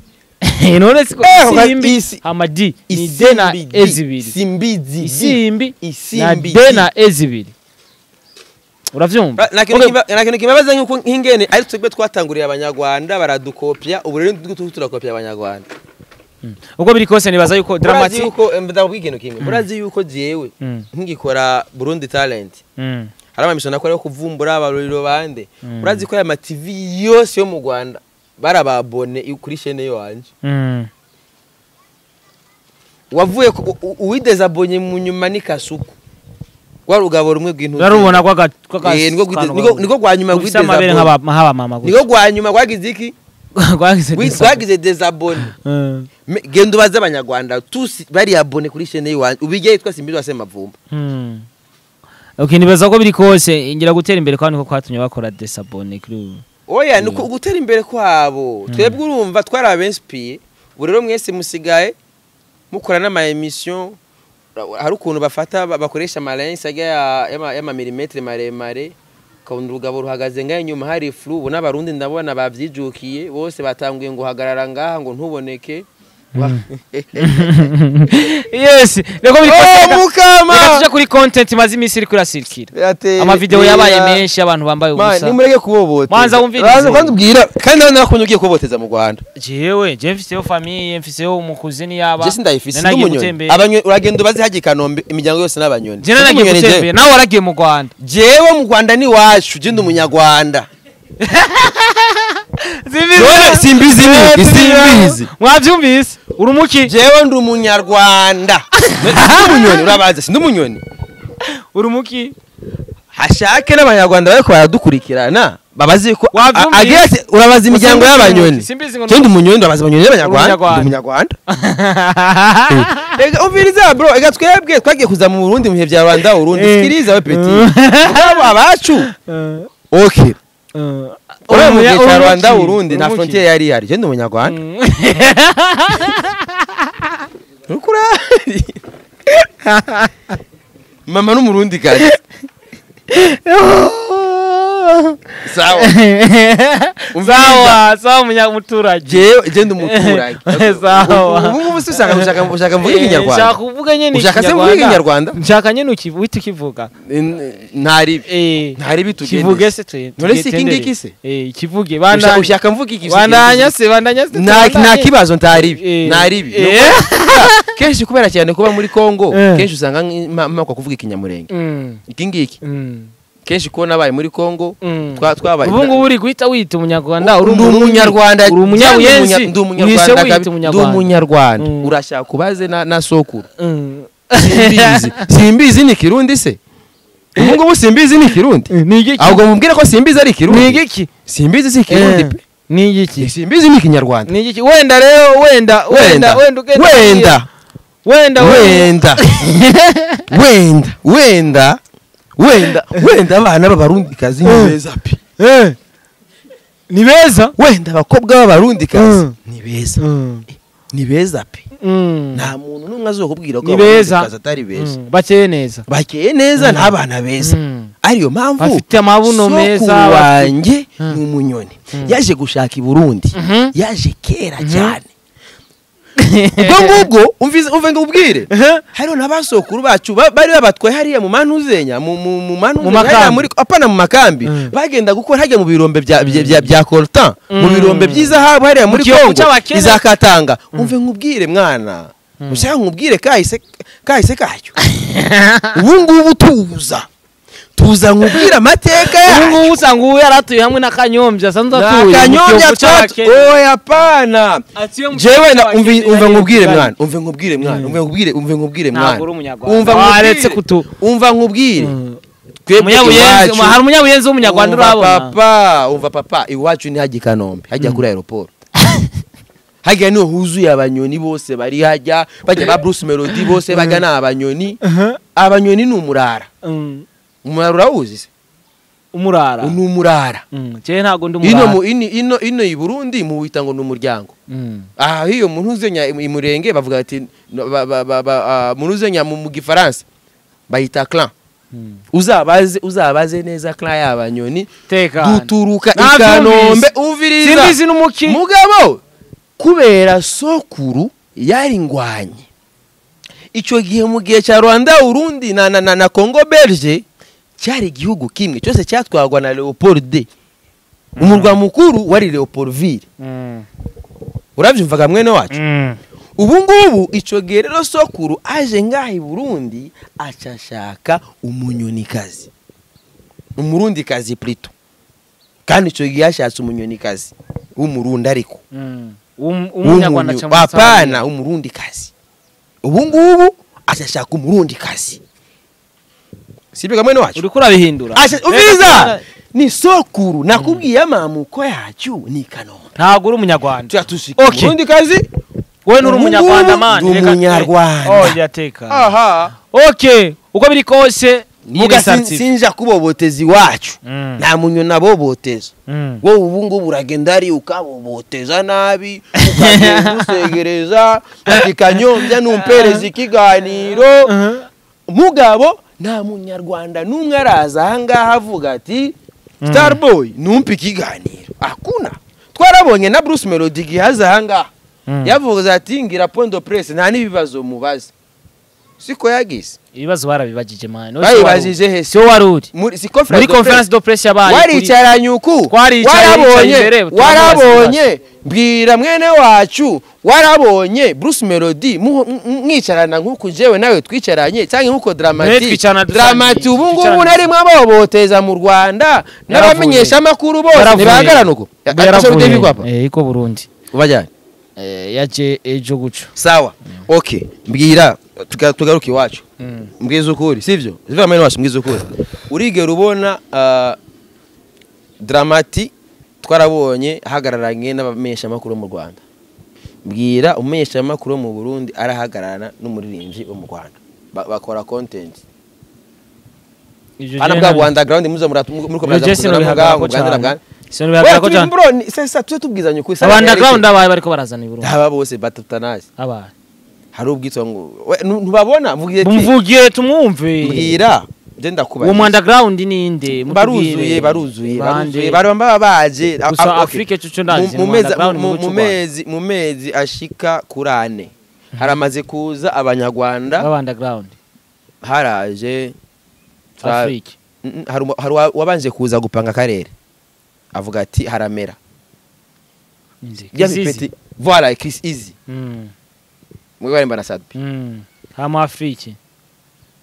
None siko Isimbi hama D ni D na E zibiri. Isimbi D. Isimbi na D na E zibiri. Uravyumva? Nakintu kibabaza nkuko nk'ingene ari twebwe twatanguriye abanyarwanda baradukopya ubu rero turakopya abanyarwanda. Ubwo biri kose nibaza yuko Dramati yuko ndakubwira ikintu kimwe. Murazi yuko jewe nkigikora Burundi Talent. Hari amamisho nakora yo kuvumbura abaruriro bande. Urazi ko aya ma TV yose yo mu Rwanda barababone kuri chaîne yo wanje. Wavuye uwidezabonye mu nyuma ni Kasuku. Rwa rumwe rw'intuzi. Rarubona kwa niko rwa nyuma rw'idezabone. Nk'aba mama gusa. Niko rwa nyuma rwagize iki? Rwagize dezabone. Genda ubaze abanyarwanda tusi bari abone kuri chaîne yiwanje. Ubijye yitwa Simbizi wa Semavumba. Okay, nibaza ko biri kose ngira gutera imbere kwa niko kwatumye bakora desabone kuri. Oya, nuko gutera imbere kwabo. Twebwe urumva twarabenspiye. Ubu rero mwese musigaye mukora n'ama emission. Hari ukuntu bafata bakoresha amalensi y'ama milimetre maremare ukabona urugabo ruhagaze ngaho inyuma hari flu. Ubu n'abarundi ndabona bavyijukiye bose batanguye ngo hagarara ngaha ngo ntuboneke. Yes, reko biri kose. Tuje kuri content maze imisi iri kurasirikira. Ama video yabaye menshi abantu bambaye ubusa. Nimureke kuboboteza. Manza wumvirize. Kandi ubwira kandi nawe nakunye ugiye kuboboteza mu Rwanda. Jewe, je mfiseyo famille, mfiseyo umukuzini yaba. Je sindayifise n'umunyoni. Abanyoni uragenda ubaze hagiye Kanombe imiryango yose n'abanyoni. Je naragiye gutembera, nawe waragiye mu Rwanda. Jewe mu Rwanda ni wacu, je ndi umunyarwanda. Simbizi ni Simbizi. Mwavyumvise? Urumuki? Jewe ndi umunyarwanda. Ndi umunyoni urabaza, sindi umunyoni. Urumuki? Hashake n'abanyarwanda bariko baradukurikirana babazi ko agira ati urabaza imiryango y'abanyoni. Je ndi umunyoni ndabaza abanyoni n'abanyarwanda. Ndi umunyarwanda. Ega umviriza bro, ega twebwe twagiye kuza mu Burundi mu bihe bya Rwanda Burundi. Sikiriza we petit. Abo abacu. Okay. Ora mu gihe cya Rwanda Burundi nta frontière yari ihari. Je ndi umunyarwanda. Nukura. Mama n'umurundi kazi. Sawa. Sawa, sawa munyamuturage. Jewe je ndi umuturage. Sawa. Ubu ngubu se ushaka mvuga ikinyarwanda. Nshaka kuvuga nyene ikinyarwanda. Ushaka se mvuga ikinyarwanda? Nshaka nyene ukivuga ukivuga. Ntari. Ntari bitugende. Kivuge se twe. None se iki ngiki se? Kivuge bandanya. Ushaka mvuga iki? Bandanya se, bandanya se. Nta kibazo ntari. Ntari. Kenshi kubera cyane kuba muri Kongo, kenshi usanga mpakwa kuvuga ikinyamurenge. Iki ngiki. Kenshi ko nabaye muri Kongo twabaye. Ubu ngubu uri guhita wita umunyarwanda, uri umunyarwanda, uri umunyabuyenzi, ndi umunyarwanda, ndi umunyarwanda. Urashaka kubaze na sokuru. Simbizi. Simbizi ni Kirundi se? Ubu ngubu simbizi ni Kirundi. Ahubwo mubwire ko simbizi ari Kirundi. Ni igiki? Simbizi si Kirundi pe. Ni igiki? Simbizi ni Kinyarwanda. Ni igiki? Wenda rero wenda wenda wenda ugenda. Wenda. Wenda wenda. Wenda wenda. Wenda wenda abana b'abarundi kazi ni beza pe. Ni beza? Wenda abakobwa b'abarundi kazi ni beza. Ni beza pe. Nta muntu n'umwe azokubwira ko abarundi kazi atari beza. Bakeye neza. Bakeye neza n'abana beza. Ariyo mpamvu bafite amabuno meza. Wanjye ni umunyoni. Yaje gushaka i Burundi. Yaje kera cyane. Ubwo ngubwo umve ngo ubwire, hariho n'abasokuru bacu bari babatwaye hariya mu mantuzenya, mu mantuzenya muri apana mu makambi, bagenda gukora hajya mu birombe bya coltan, mu birombe by'izahabu hariya muri Kongo izakatanga. Umve nkubwire mwana, ushaka nkubwire kahise kacyo. Ubu ngubu tuza nkubwira amateka yacu. Ubu ngubu usanga ubu yaratuye hamwe na Kanyombya asanzwe atuye Kanyombya twatu. Oya pana, jewe umve nkubwire mwana, umve nkubwire mwana, umve nkubwire mwana, umva nkubwire. Hari umunyabuyenzi w'umunyarwanda urabona papa, umva papa, iwacu ni hajya Kanombe, hajya kuri aeroport. Hajya niho huzuye abanyoni bose bari hajya, bajya ba Bruce Melody bose bajya na abanyoni. Abanyoni ni umurara. Umurara urawuzi se? Umurara. Ni umurara. Je ntago ndi umurara. Ino i Burundi muwita ngo ni umuryango. Ah hiyo muntu uzenya imurenge bavuga ati muntu uzenya mu Gifaransa bayita clan. Uzabaze neza clan y'abanyoni. Duturuka i Kanombe umviriza. Simbizi n'umuki. Mugabo kubera sokuru yari ngwanye. Ico gihe mu gihe cya Rwanda, Urundi na Congo Belge cyari igihugu kimwe cyose cyatwagwa na Leopold D. Umurwa mukuru wari Leopoldville. Urabyumvaga mwene wacu? Ubu ngubu ico gihe rero sokuru aje ngaha i Burundi acashaka umunyonikazi. Umurundikazi plutôt. Kandi ico gihe yashatse umunyonikazi w'umurundi ariko. Umunyarwanda cyangwa apana umurundikazi. Ubu ngubu acashaka umurundikazi. Sibyo mwene wacu? Uriko urabihindura. Ubiza ni sokuru nakubwiye amamuko yacu ni Kanombe. Ntago uri umunyarwanda. Okay. Umurundikazi wewe uri umunyarwanda man. Ndi umunyarwanda. Oh yateka. Aha. Okay, uko biri kose muga sinja kuboboteza iwacu. Nta munyo naboboteza. Wowe ubu ngubu uragenda ari ukaboboteza nabi, ukagenda usegereza, ati Kanyombya numpereza ikiganiro. Mugabo nta munyarwanda numwe araza ahangaha avuga ati Starboy numpe ikiganiro. Akuna. Twarabonye na Bruce Melody gihaza ahangaha. Yavuze ati ngira point de presse nta nibibazo mubaza. Siko yagize. Ibibazo barabibajije man. Bayibajije he? Sio waruri. Muri conference de presse yabaye. Waricaranye uku. Warabonye mbwira mwene wacu warabonye Bruce Melody mwicarana nkuko jewe nawe twicaranye cyangwa nkuko Dramati ubu ngubu nari mwaboboteza mu Rwanda n'abamenyesha amakuru bose ntibahagarana uko. Iko Burundi. Ubajyanye. Yaje ejo guco. Sawa. Okay, mbwira tugaruke iwacu. Mbwiza ukuri, sivyo? Sivyo mwene wacu mbwiza ukuri. Urigera ubona Dramati twarabonye ahagararanye n'abamenyesha makuru mu Rwanda. Mbwira umumenyesha makuru mu Burundi arahagararana n'umuririmbyi wo mu Rwanda. Bakora content. Ana bwa underground muza murako muraza. Bro, sasa tuje tubwizanye ukuri. Aba underground abaye bariko barazana i Burundi. Aba bose batatanazi. Abaye. Hari ubwitwa ngo ntubabona mvugiye ati mvugiye tumwumve. Mbwira je ndakubaye. Uwo underground ninde? Baruzuye baramba baje gusa Afrique cucu ndazi mu mezi ashika kurane. Haramaze kuza abanyarwanda aba underground. Haraje Afrique. Hari wabanje kuza gupanga karere. Avuga ati haramera. Voilà Chris Easy. Mwe bari Sadbi. Hama Afrique.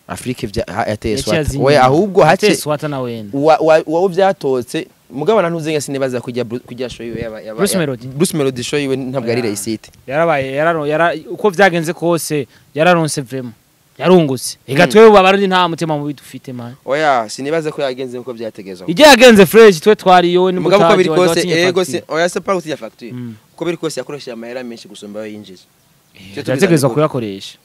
Afrique yateye swata. We ahubwo hace swata na wenda. Wa byatotse mugabo na ntuzenga sinibaza kujya show yiwe yaba Bruce Melody. Bruce Melody show yiwe ntabwo ari réussite. Yarabaye yara uko byagenze kose yararonse vraiment. Yarungutse. Ega twewe abarundi nta mutima mubi dufite man. Oya sinibaza ko yagenze uko byategezwa. Ije yagenze fresh twe twari yo ni mugabo ko biri kose ego se oya se pas gutinya facture. Uko biri kose yakoresheje amahera menshi gusumba ayo yinjiza. Yategerezwa kuyakoresha.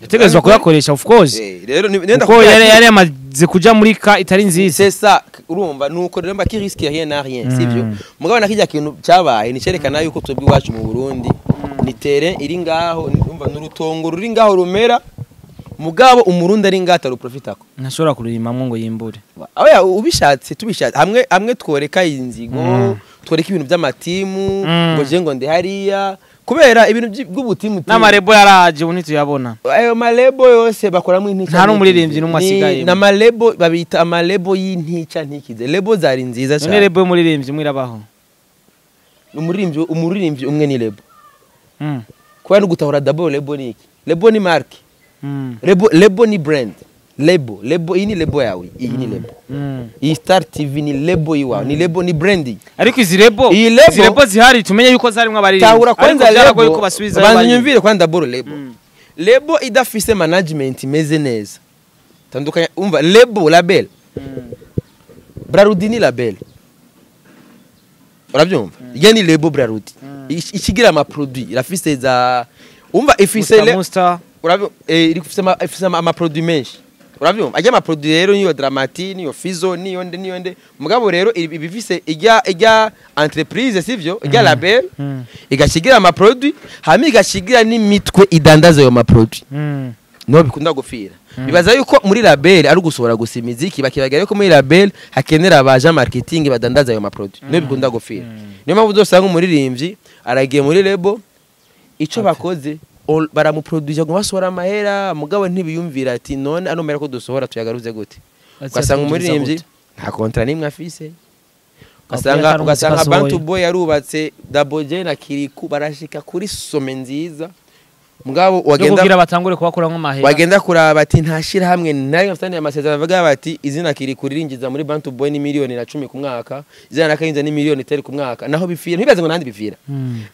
Yategerezwa kuyakoresha of course. Rero nenda kuko yari yamaze kuja muri ka itari nziza. C'est ça urumva nuko rero mba qui risque rien n'a rien sivyo. Mugabo nakijya kintu cyabaye ni cerekana yuko twebwe iwacu mu Burundi ni terrain iri ngaho urumva n'urutongo ruri ngaho rumera mugabo umurundi ari ngata ruprofitako. Ntashobora kurimamwo ngo yimbure. Oya ubishatse tubishatse hamwe tworeka inzigo tworeka ibintu by'amatimu ngo je ngo ndi hariya Kubera ibintu by'ubutimu n'amarebo yaraje ubu ntituyabona. Ayo marebo yose bakoramo intica. Nta n'umuririmbyi n'umwe asigaye. N'amarebo babita amarebo y'intica ntikize. Lebo zari nziza cyane. None lebo y'umuririmbyi umwe irabaho. Umuririmbyi umwe ni lebo. Kubera no gutahura d'abord lebo ni iki? Lebo ni marque. Lebo ni brand. Lebo iyi ni lebo yawe, iyi ni lebo. Iyi Star TV ni lebo iwawe, ni lebo ni branding. Ariko izi lebo, izi lebo zihari tumenye yuko zarimwe abaririmbyi. Tahura kwanza lebo, banza nyumvire kwanza d'abord lebo. Lebo idafise management imeze neza. Tandukanya umva lebo label. Brarudi ni label. Urabyumva? Iyo ni lebo Brarudi. Ikigira ama produit, irafise za umva ifise le urabyumva ifise ama produit menshi. Urabyumva? Ajya ama produit rero niyo Dramati, niyo Fizo, niyo nde niyo nde. Mugabo rero ibifise ijya entreprise sivyo? Ijya label igashigira ama produit, hama igashigira n'imitwe idandaza ayo ma produit. No bikunda gufira. Bibaza yuko muri label ari gusohora gusa imiziki, bakibagira yuko muri label hakenera abaja marketing badandaza ayo ma produit. No bikunda gufira. Niyo mpamvu uzosanga umuririmbyi aragiye muri label ico bakoze baramuproduce ngo basohora amahera, mugabo ntibiyumvira ati none ano mera ko dusohora tuyagaruze gute. Ugasanga umuririmbyi nta contrat nimwe afise. Ugasanga Bantu Boy yarubatse Double J na Kiriku barashika kuri some nziza. Mugabo wagenda kugira batangure kubakura nko mahera. Wagenda kuraba ati ntashira hamwe nayo mfitanye amasezerano bavuga bati izina Kiriku ririnjiza muri Bantu Boy ni miliyoni 10 ku mwaka, izina nakayinza ni miliyoni 3 ku mwaka. Naho bifira ntibaze ngo nandi bifira.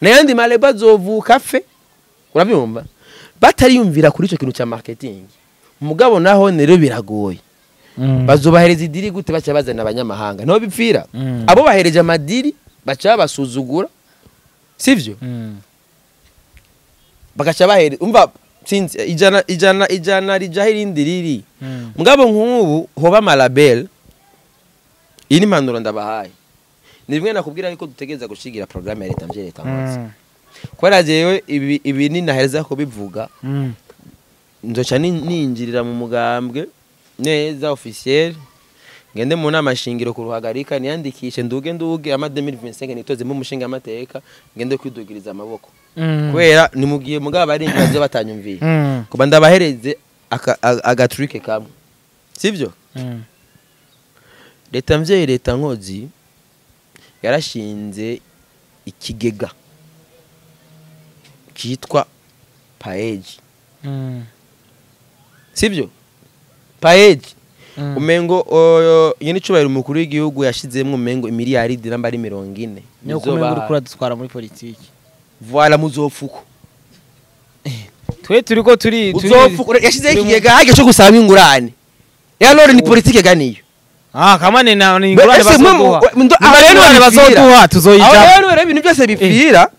Nayandi maleba azovuka fe. Urabyumva? Batariyumvira kuri ico kintu cya marketing. Mugabo naho rero biragoye. Bazobahereza idiri gute baca bazana abanyamahanga. Naho bipfira. Abo bahereje amadiri baca basuzugura. Sivyo? Bakaca bahere umva sinzi ijana rijaho irindi riri. Mugabo nk'ubu hoba amalabel. Iyi ni impanuro ndabahaye. Ni bimwe nakubwira yuko dutegereza gushigira programme ya leta mvye leta nkoze. Kubera jewe ibi ni nahereza ko bivuga. Nzoca ninjirira mu mugambwe neza officiel ngende mu nama shingiro kuruhagarika niyandikishe nduge ama 2025 nitoze mu mushinga amateka ngende kwidugiriza amaboko. Kubera ni mugiye mugabo ari ingazo batanyumviye. Kuba ndabahereze agatrike kamwe. Sivyo? Leta mvye leta nkozi yarashinze ikigega kitwa Paeji. Sivyo? Paeji. Umengo yene cubahiro umukuru w'igihugu yashizemwo umengo imiliyaridi namba ari 40. Niyo kumengo uri kuradutwara muri politiki. Voilà muzofuko. Twe turiko turi uzofuko yashizeho ikigega hage cyo gusaba ingurane. Ya lori ni politike ganiyo. Kamane na ni ingurane bazoduha. Abarero bazoduha tuzoyija. Abarero ibintu byose bipfira.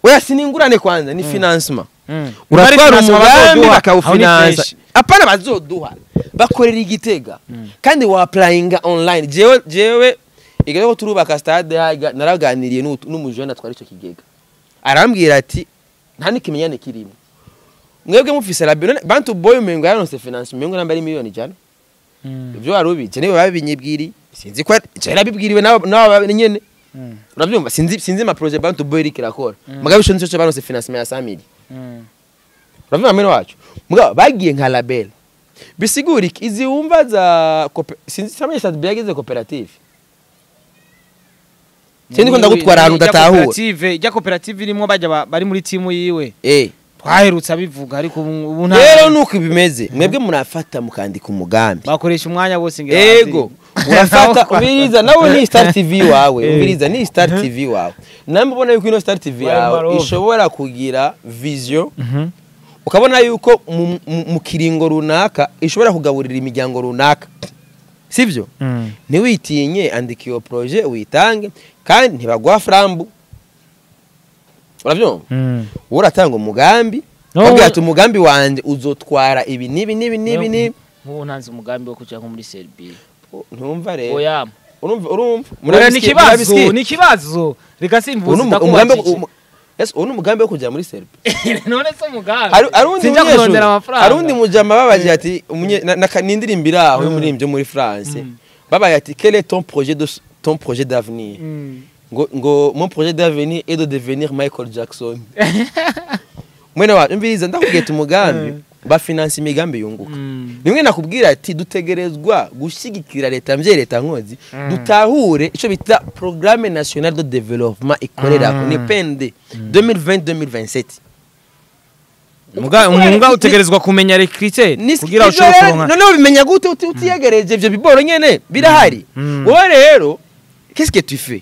Oya siningurane kwanza ni financement. Uratwara umugambi bakawufinansa. Apana bazoduha. Bakorera igitega. Kandi wa applyinga online. Jewe igero turubaka stade naraganiriye n'umujene atwara ico kigega. Arambwira ati nta nikimenyane kirimo. Mwebwe mufise label Bantu Boy umengo yaronse financement umengo namba ari miliyoni 100. Ibyo warubitse niwe babinyibwiri. Sinzi ko yarabibwiriwe nabo nyene. Urabyumva sinzi ma projet Bantu Boy iri kirakora. Mugabo ico nico baronse financement ya 100 million. Uravyumva mwene wacu. Mugabo bagiye nka label. Bisigura iki izi wumva za sinzi samye sa byageze cooperative. Sinzi ko ndagutwara ahantu udatahura. Cooperative, ijya cooperative irimo bajya bari muri timu yiwe. Twaherutse abivuga ariko ubu nta rero nuko bimeze mwebwe murafata mukandika umugambi. Bakoresha umwanya wose ngira. Ego. Urafata ubiriza nawe ni Star TV wawe, ubiriza ni Star TV wawe. Namwe ubona yuko ino Star TV yawe ishobora kugira vision. Ukabona yuko mu kiringo runaka ishobora kugaburira imiryango runaka. Sivyo? Ntiwitinye andika iyo projet uyitange kandi ntibagwa frambu. Uravyumva? Uratanga umugambi, ubwira ati umugambi wanje uzotwara ibi nibi nibi nibi nibi. Nkubu ntanze umugambi wo kuja nko muri Serbia. Ntumva rero. Oya. Urumva. Ni nikibazo. Reka simvuze ndakubaza. Yes, uno umugambi wo kuja muri Serbia. None se umugambi. Arundi mujama babaje ati n'indirimbo aho yo muri byo muri France. Babaye ati quel est ton projet de ton projet d'avenir? Ngo mon projet d'avenir est de devenir Michael Jackson. Mwene wa umviriza, ndakubwiye ati umugambi bafinansa imigambi yunguka. Nimwe nakubwira ati dutegerezwa gushyigikira leta mvye, leta nkozi, dutahure ico bita Programme National de Développement ikorera ni PND 2020-2027. Muga utegerezwa kumenya les critères kugira ushobore kuronka. Noneho bimenya gute utiyegereje ivyo biboro nyene birahari? Wowe rero, qu'est-ce que tu fais?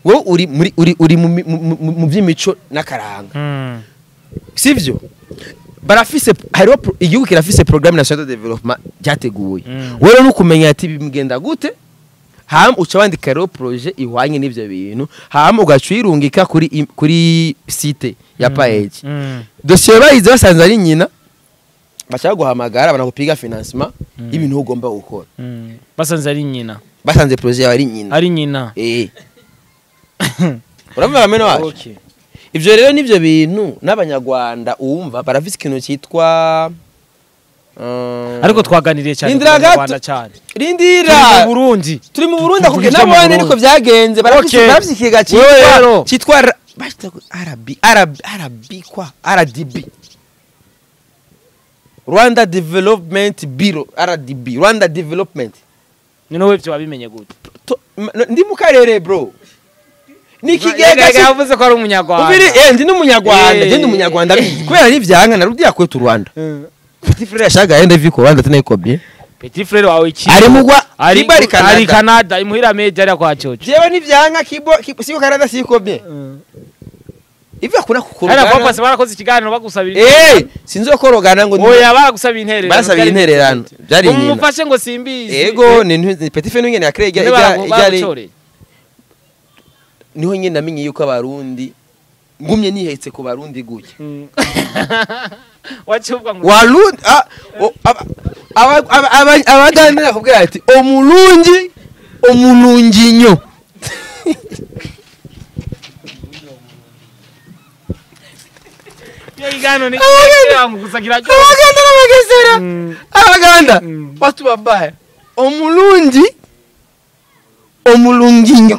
Wowe uri muri uri mu vy'imico n'akaranga, sivyo? Barafise, hariho igihugu kirafise Programme Nationale de Développement ryateguye. Wowe rero nukumenya ati bimugenda gute, hama uca wandika rero projet ihwanye n'ivyo bintu, hama ugaca uyirungika kuri site ya PAEEJ. Dossier bayize, basanze ari nyina, baca guhamagara, banakupiga financement y'ibintu ugomba gukora. Basanze ari nyina? Basanze projet yawe ari nyina. Ari nyina. Eh, uravuga meno wacu. Okay. Ivyo rero nivyo bintu n'Abanyarwanda uwumva barafise ikintu cyitwa Ariko twaganiriye cyane ku Rindira gato. Banyarwanda cyane. Rindira. Turi mu Burundi. Turi mu Burundi, akubwiye. Turi mu Nabone Burundi. niko byagenze, barafise barafise ikigega Wewe cyitwa rero. cyitwa bashita RB RB RB kwa RDB, Rwanda Development Bureau, RDB, Rwanda Development. None wewe ivyo wabimenye gute? Ndi mu karere, bro, ni ikigega Yavuze ko ari Umunyarwanda. Ubiri ndi n'Umunyarwanda. Ndi Umunyarwanda kubera n'ivyanga narudiya kwetu Rwanda. Petit frère yashaka yende vi ko Rwanda tena iko bien. Petit frère wawe iki? Ari mugwa Ari Kibo, ari Canada. Ari Canada, imuhira media ari kwa Coco. Jewe n'ivyanga Kibo, siko Canada, siko bien. Ivyo akunda Ari kukorogana. kwa pasi barakoze ikiganiro bagusabira. Sinzokorogana ngo Oya, bagusabira intererano. Basabira intererano, byari nyina. Umufashe ngo simbizi. Ego, ni petit frère nyene ya créé ijya Bagucoreye. Niho nyene namenye yuko Abarundi ngumye nihetse ku Barundi gutya. Waciye ngo Warundi, Abaganda nakubwira ati omulungi omulunginyo. Iyo kiganiro ni gusa kiraryoshye. Abaganda n'Abagesera, Abaganda, watu babaya, omulungi omulunginyo.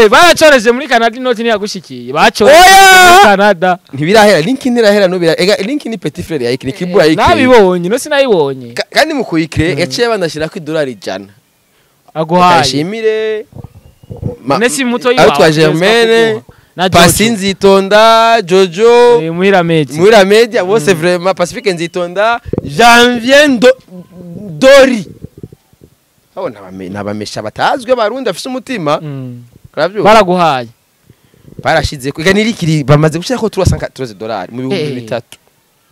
Baracoreje muri Canada, inoti ntiyagushikiye. Bacoreje Oya! muri Canada. Ntibirahera, link ntirahera nubira. Ega link ni petit frère ya ni Kibura yikire. Nabibonye, no sinayibonye. Kandi mu kuyikire yaciye banashirako $100. Aguhaye. Kashimire Nesi muto aho twa Germaine na Pasi Nzitonda, Jojo. Muhira Media. Muhira Media bose vraiment, Pacifique Nzitonda, Janvier Dori, abo nabamesha batazwi, Abarundi afise umutima. Uravyumva? Baraguhaye. Barashize ko nirikiri bamaze gushira ko $313 mu bihumbi 3.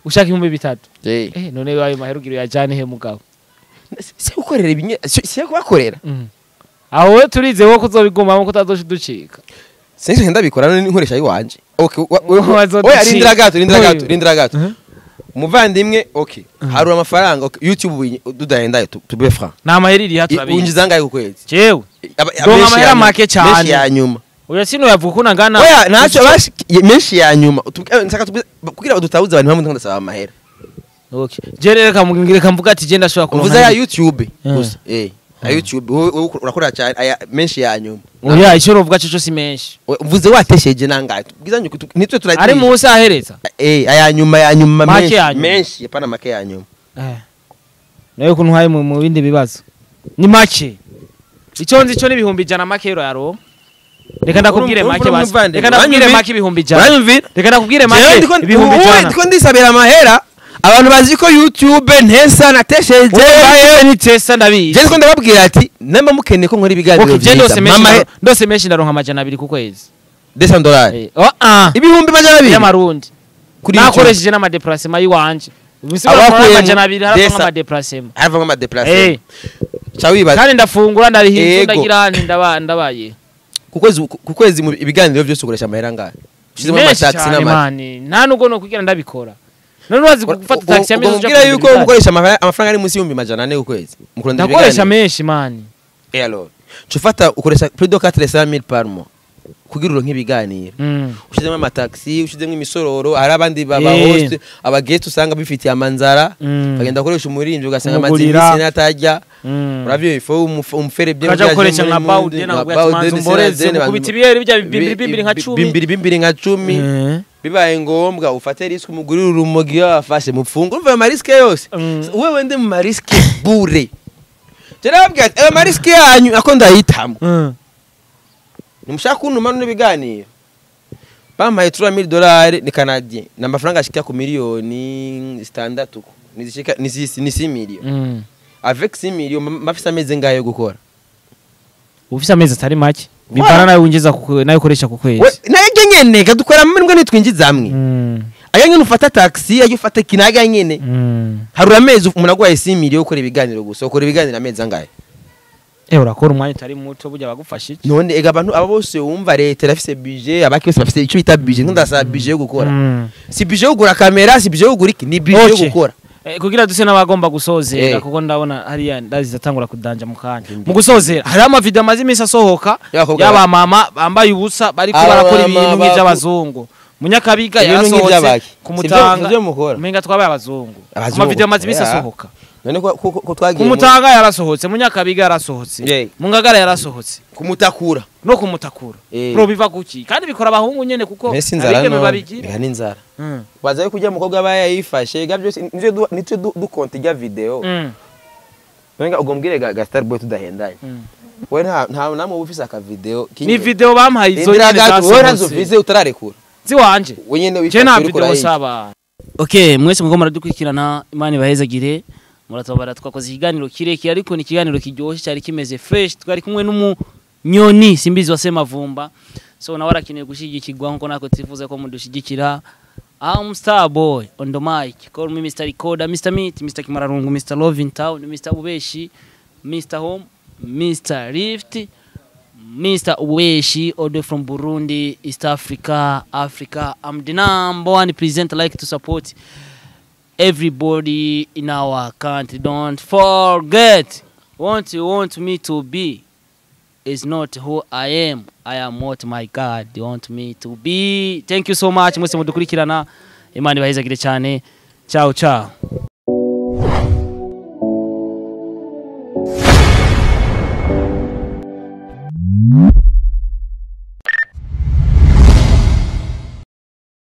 Ushaka 3000? Eh. None ayo mahera ugira uyajane he, mugabo? Si gukorera ibinye, si kubakorera. Aho we turize wo kuzobigumamo ko utazoducika. Sinzi, ndabikora none nkoresha iwanje. Okay, Wazoducika. oya, rindira gato, rindira gato, Oyo. rindira gato, umuvandimwe. Okay, harura amafaranga. Okay, YouTube tudahendayo, tube franc. Nta mahera iriha, turabizi. Winjiza angahe ku kwezi? Jewe Ndonka Menshi amahera ya nyuma. make cane. Menshi ya nyuma. Oya, sino yavuga ko nangana. Oya, ntacyo bashi menshi ya nyuma. Nshaka kugira ngo dutabuze abantu impamvu ndasaba amahera. Okay, je rero reka mvuga ati je ndashobora kuronka Uvuze ya YouTube Eh. gusa, ya YouTube wowe urakora cyane, aya menshi ya nyuma. Oya, icyo novuga cyo si menshi. Uvuze watesheje nangahe? Bwizanye nitwe turagiye. Ari munsi ahereza. Aya nyuma, ya nyuma. Make Menshi. ya nyuma. Menshi, hapana make ya nyuma. Nayo kuntu haye mu bindi bibazo ni make. Icyo nzi cyo ni 100,000 make yaro. Reka ndakubwire make basi, reka ndakubwire make 100,000. Uranyumvira? Reka ndakubwire Jewe make 100,000. Ndiko ndisabira amahera. Abantu bazi ko YouTube ntesa natesheje. Oya, ni tesa, ndabizi. Je ndiko ndababwira ati namba mukeneye ko nkora ibiganiro Okay, je ndose byiza, menshi mama, ndose menshi ndaronka 200 ku kwezi. $200? Oh ah. 200,000 Y'amarundi. Kuri YouTube? Nakoresheje n'amadéplacement y'iwanje. Ubisigura Abakuyemo 200 haravamo amadéplacement. Havamo amadéplacement, ca wibaza. Kandi ndafungura, ndariha inzu, Ego. ndagira nti ndabaye. Ku kwezi mu ibiganiro byose ukoresha amahera angahe ushizemo Menshi amataxi cyane, n'amata? mani, nta nubwo no kugira ndabikora. None urazi gufata taxi ya mezi uja Ubwo yuko kurondera ukoresha amafaranga ari munsi y'400,000 ku kwezi mu kurondera Ndakoresha ibiganiro? menshi, mani. Eh, alors tu fata ukoresha plus de 400 000 par mois. Kugira uronke ibiganiro, ushizemo amataxi, ushizemo imisororo, hari abandi baba host, aba guest usanga bifitiye amanzara, bagenda gukoresha umuririmbyi, ugasanga amaze Kumugurira. iminsi n'atarya. Uravyo, ifo umufere bye. Ukaja gukoresha nka Bawden, akubwira ati, "Manzi umboreze, mukubita ibiyeri bijya bimbiri bimbiri nka 10." Bimbiri bimbiri nka 10. Bibaye ngombwa ufate risque, umugurire urumogi, wafashe mupfungo. Urumva ayo ma risques yose? Wewe ndi mu ma risques bure. Je nababwira ati ayo ma risques yanyu ako ndayitamo. Nimushaka kuntuma n'ibiganiro, bampaye 3000 dollars, ni canadien, ni amafaranga ashika ku miliyoni 6, nizishika ni 6 millions. Avec 6 millions mafise amezi ngayo yo gukora? Ufise amezi atari make, bivana nayo winjiza nayo ukoresha ku kwezi. Nayo nyene kadukora mbwa, nitwinjiza amwe. Aya nyene ufata taxi, ayo ufata kinaga nyene. Harura amezi umuntu aguhaye 6 millions ukora ibiganiro gusa, ukora ibiganiro amezi angahe? Urakora umwanya utari muto, burya bagufasha iki? None ega abantu aba bose wumva, leta irafise budget, abaki bose bafise icyo bita budget. Ntundasaba budget yo gukora, si budget yo kugura kamera, si budget yo kugura iki, ni budget yo gukora. Kugira duse n'abagomba gusozera, kuko ndabona hariya ndazi zatangura kudanja mu kanya. Mu gusozera, hariho amavideo amaze iminsi asohoka Y'abakobwa y'aba mama bambaye ubusa bariko Aba barakora mama ibintu nk'ivy'abazungu. Munyakabiga Ibintu yarasohotse nk'ivy'abaki? ku Mutanga. Sivyo mukora? Umenga twabaye abazungu. Abazungu. Amavideo amaze iminsi Yeah. asohoka. None ko twagiye Ku Mutanga yarasohotse, Munyakabiga yarasohotse, mu Ngagara yarasohotse, kumutakura. No kumutakura. Bro, biva kuki? Kandi bikora abahungu nyene, kuko Mbese inzara abigeme no babigira. Ega n'inzara. Waza yo kujya umukobwa aba yayifashe, ega byose nivyo dukonta ijya video. None ubwo mbwire ga Starboy, tudahendanye, we nta namwe uba ufise aka video? Ni video bampaye izo Indira nyene gato, wowe ntazo zasohotse. ufise utararekura? Ziwanje. We nyene Je wifashe nta uriko video urayica. saba. Okay, mwese mugo muradukurikirana, Imana ibahezagire. Muratobara, twakoze ikiganiro kirekire, ariko ni ikiganiro kiryoshye, cyari kimeze fresh. Twari kumwe n'umunyoni Simbizi wa Semavumba. So nawe arakeneye gushyigikirwa nkuko natwe twifuza ko mudushyigikira. I'm Star Boy on the mic. Call me Mr. Recorder, Mr. Meat, Mr. Kimararungu, Mr. Love in Town, Mr. Ubeshi, Mr. Home, Mr. Rift, Mr. Uweshi, all the way from Burundi, East Africa, Africa. I'm the number one presenter, like to support everybody in our country. Don't forget, what you want me to be is not who I am. I am what my God want me to be. Thank you so much. Mwese mudukurikirana. Imana ibahezagire cyane. Ciao ciao.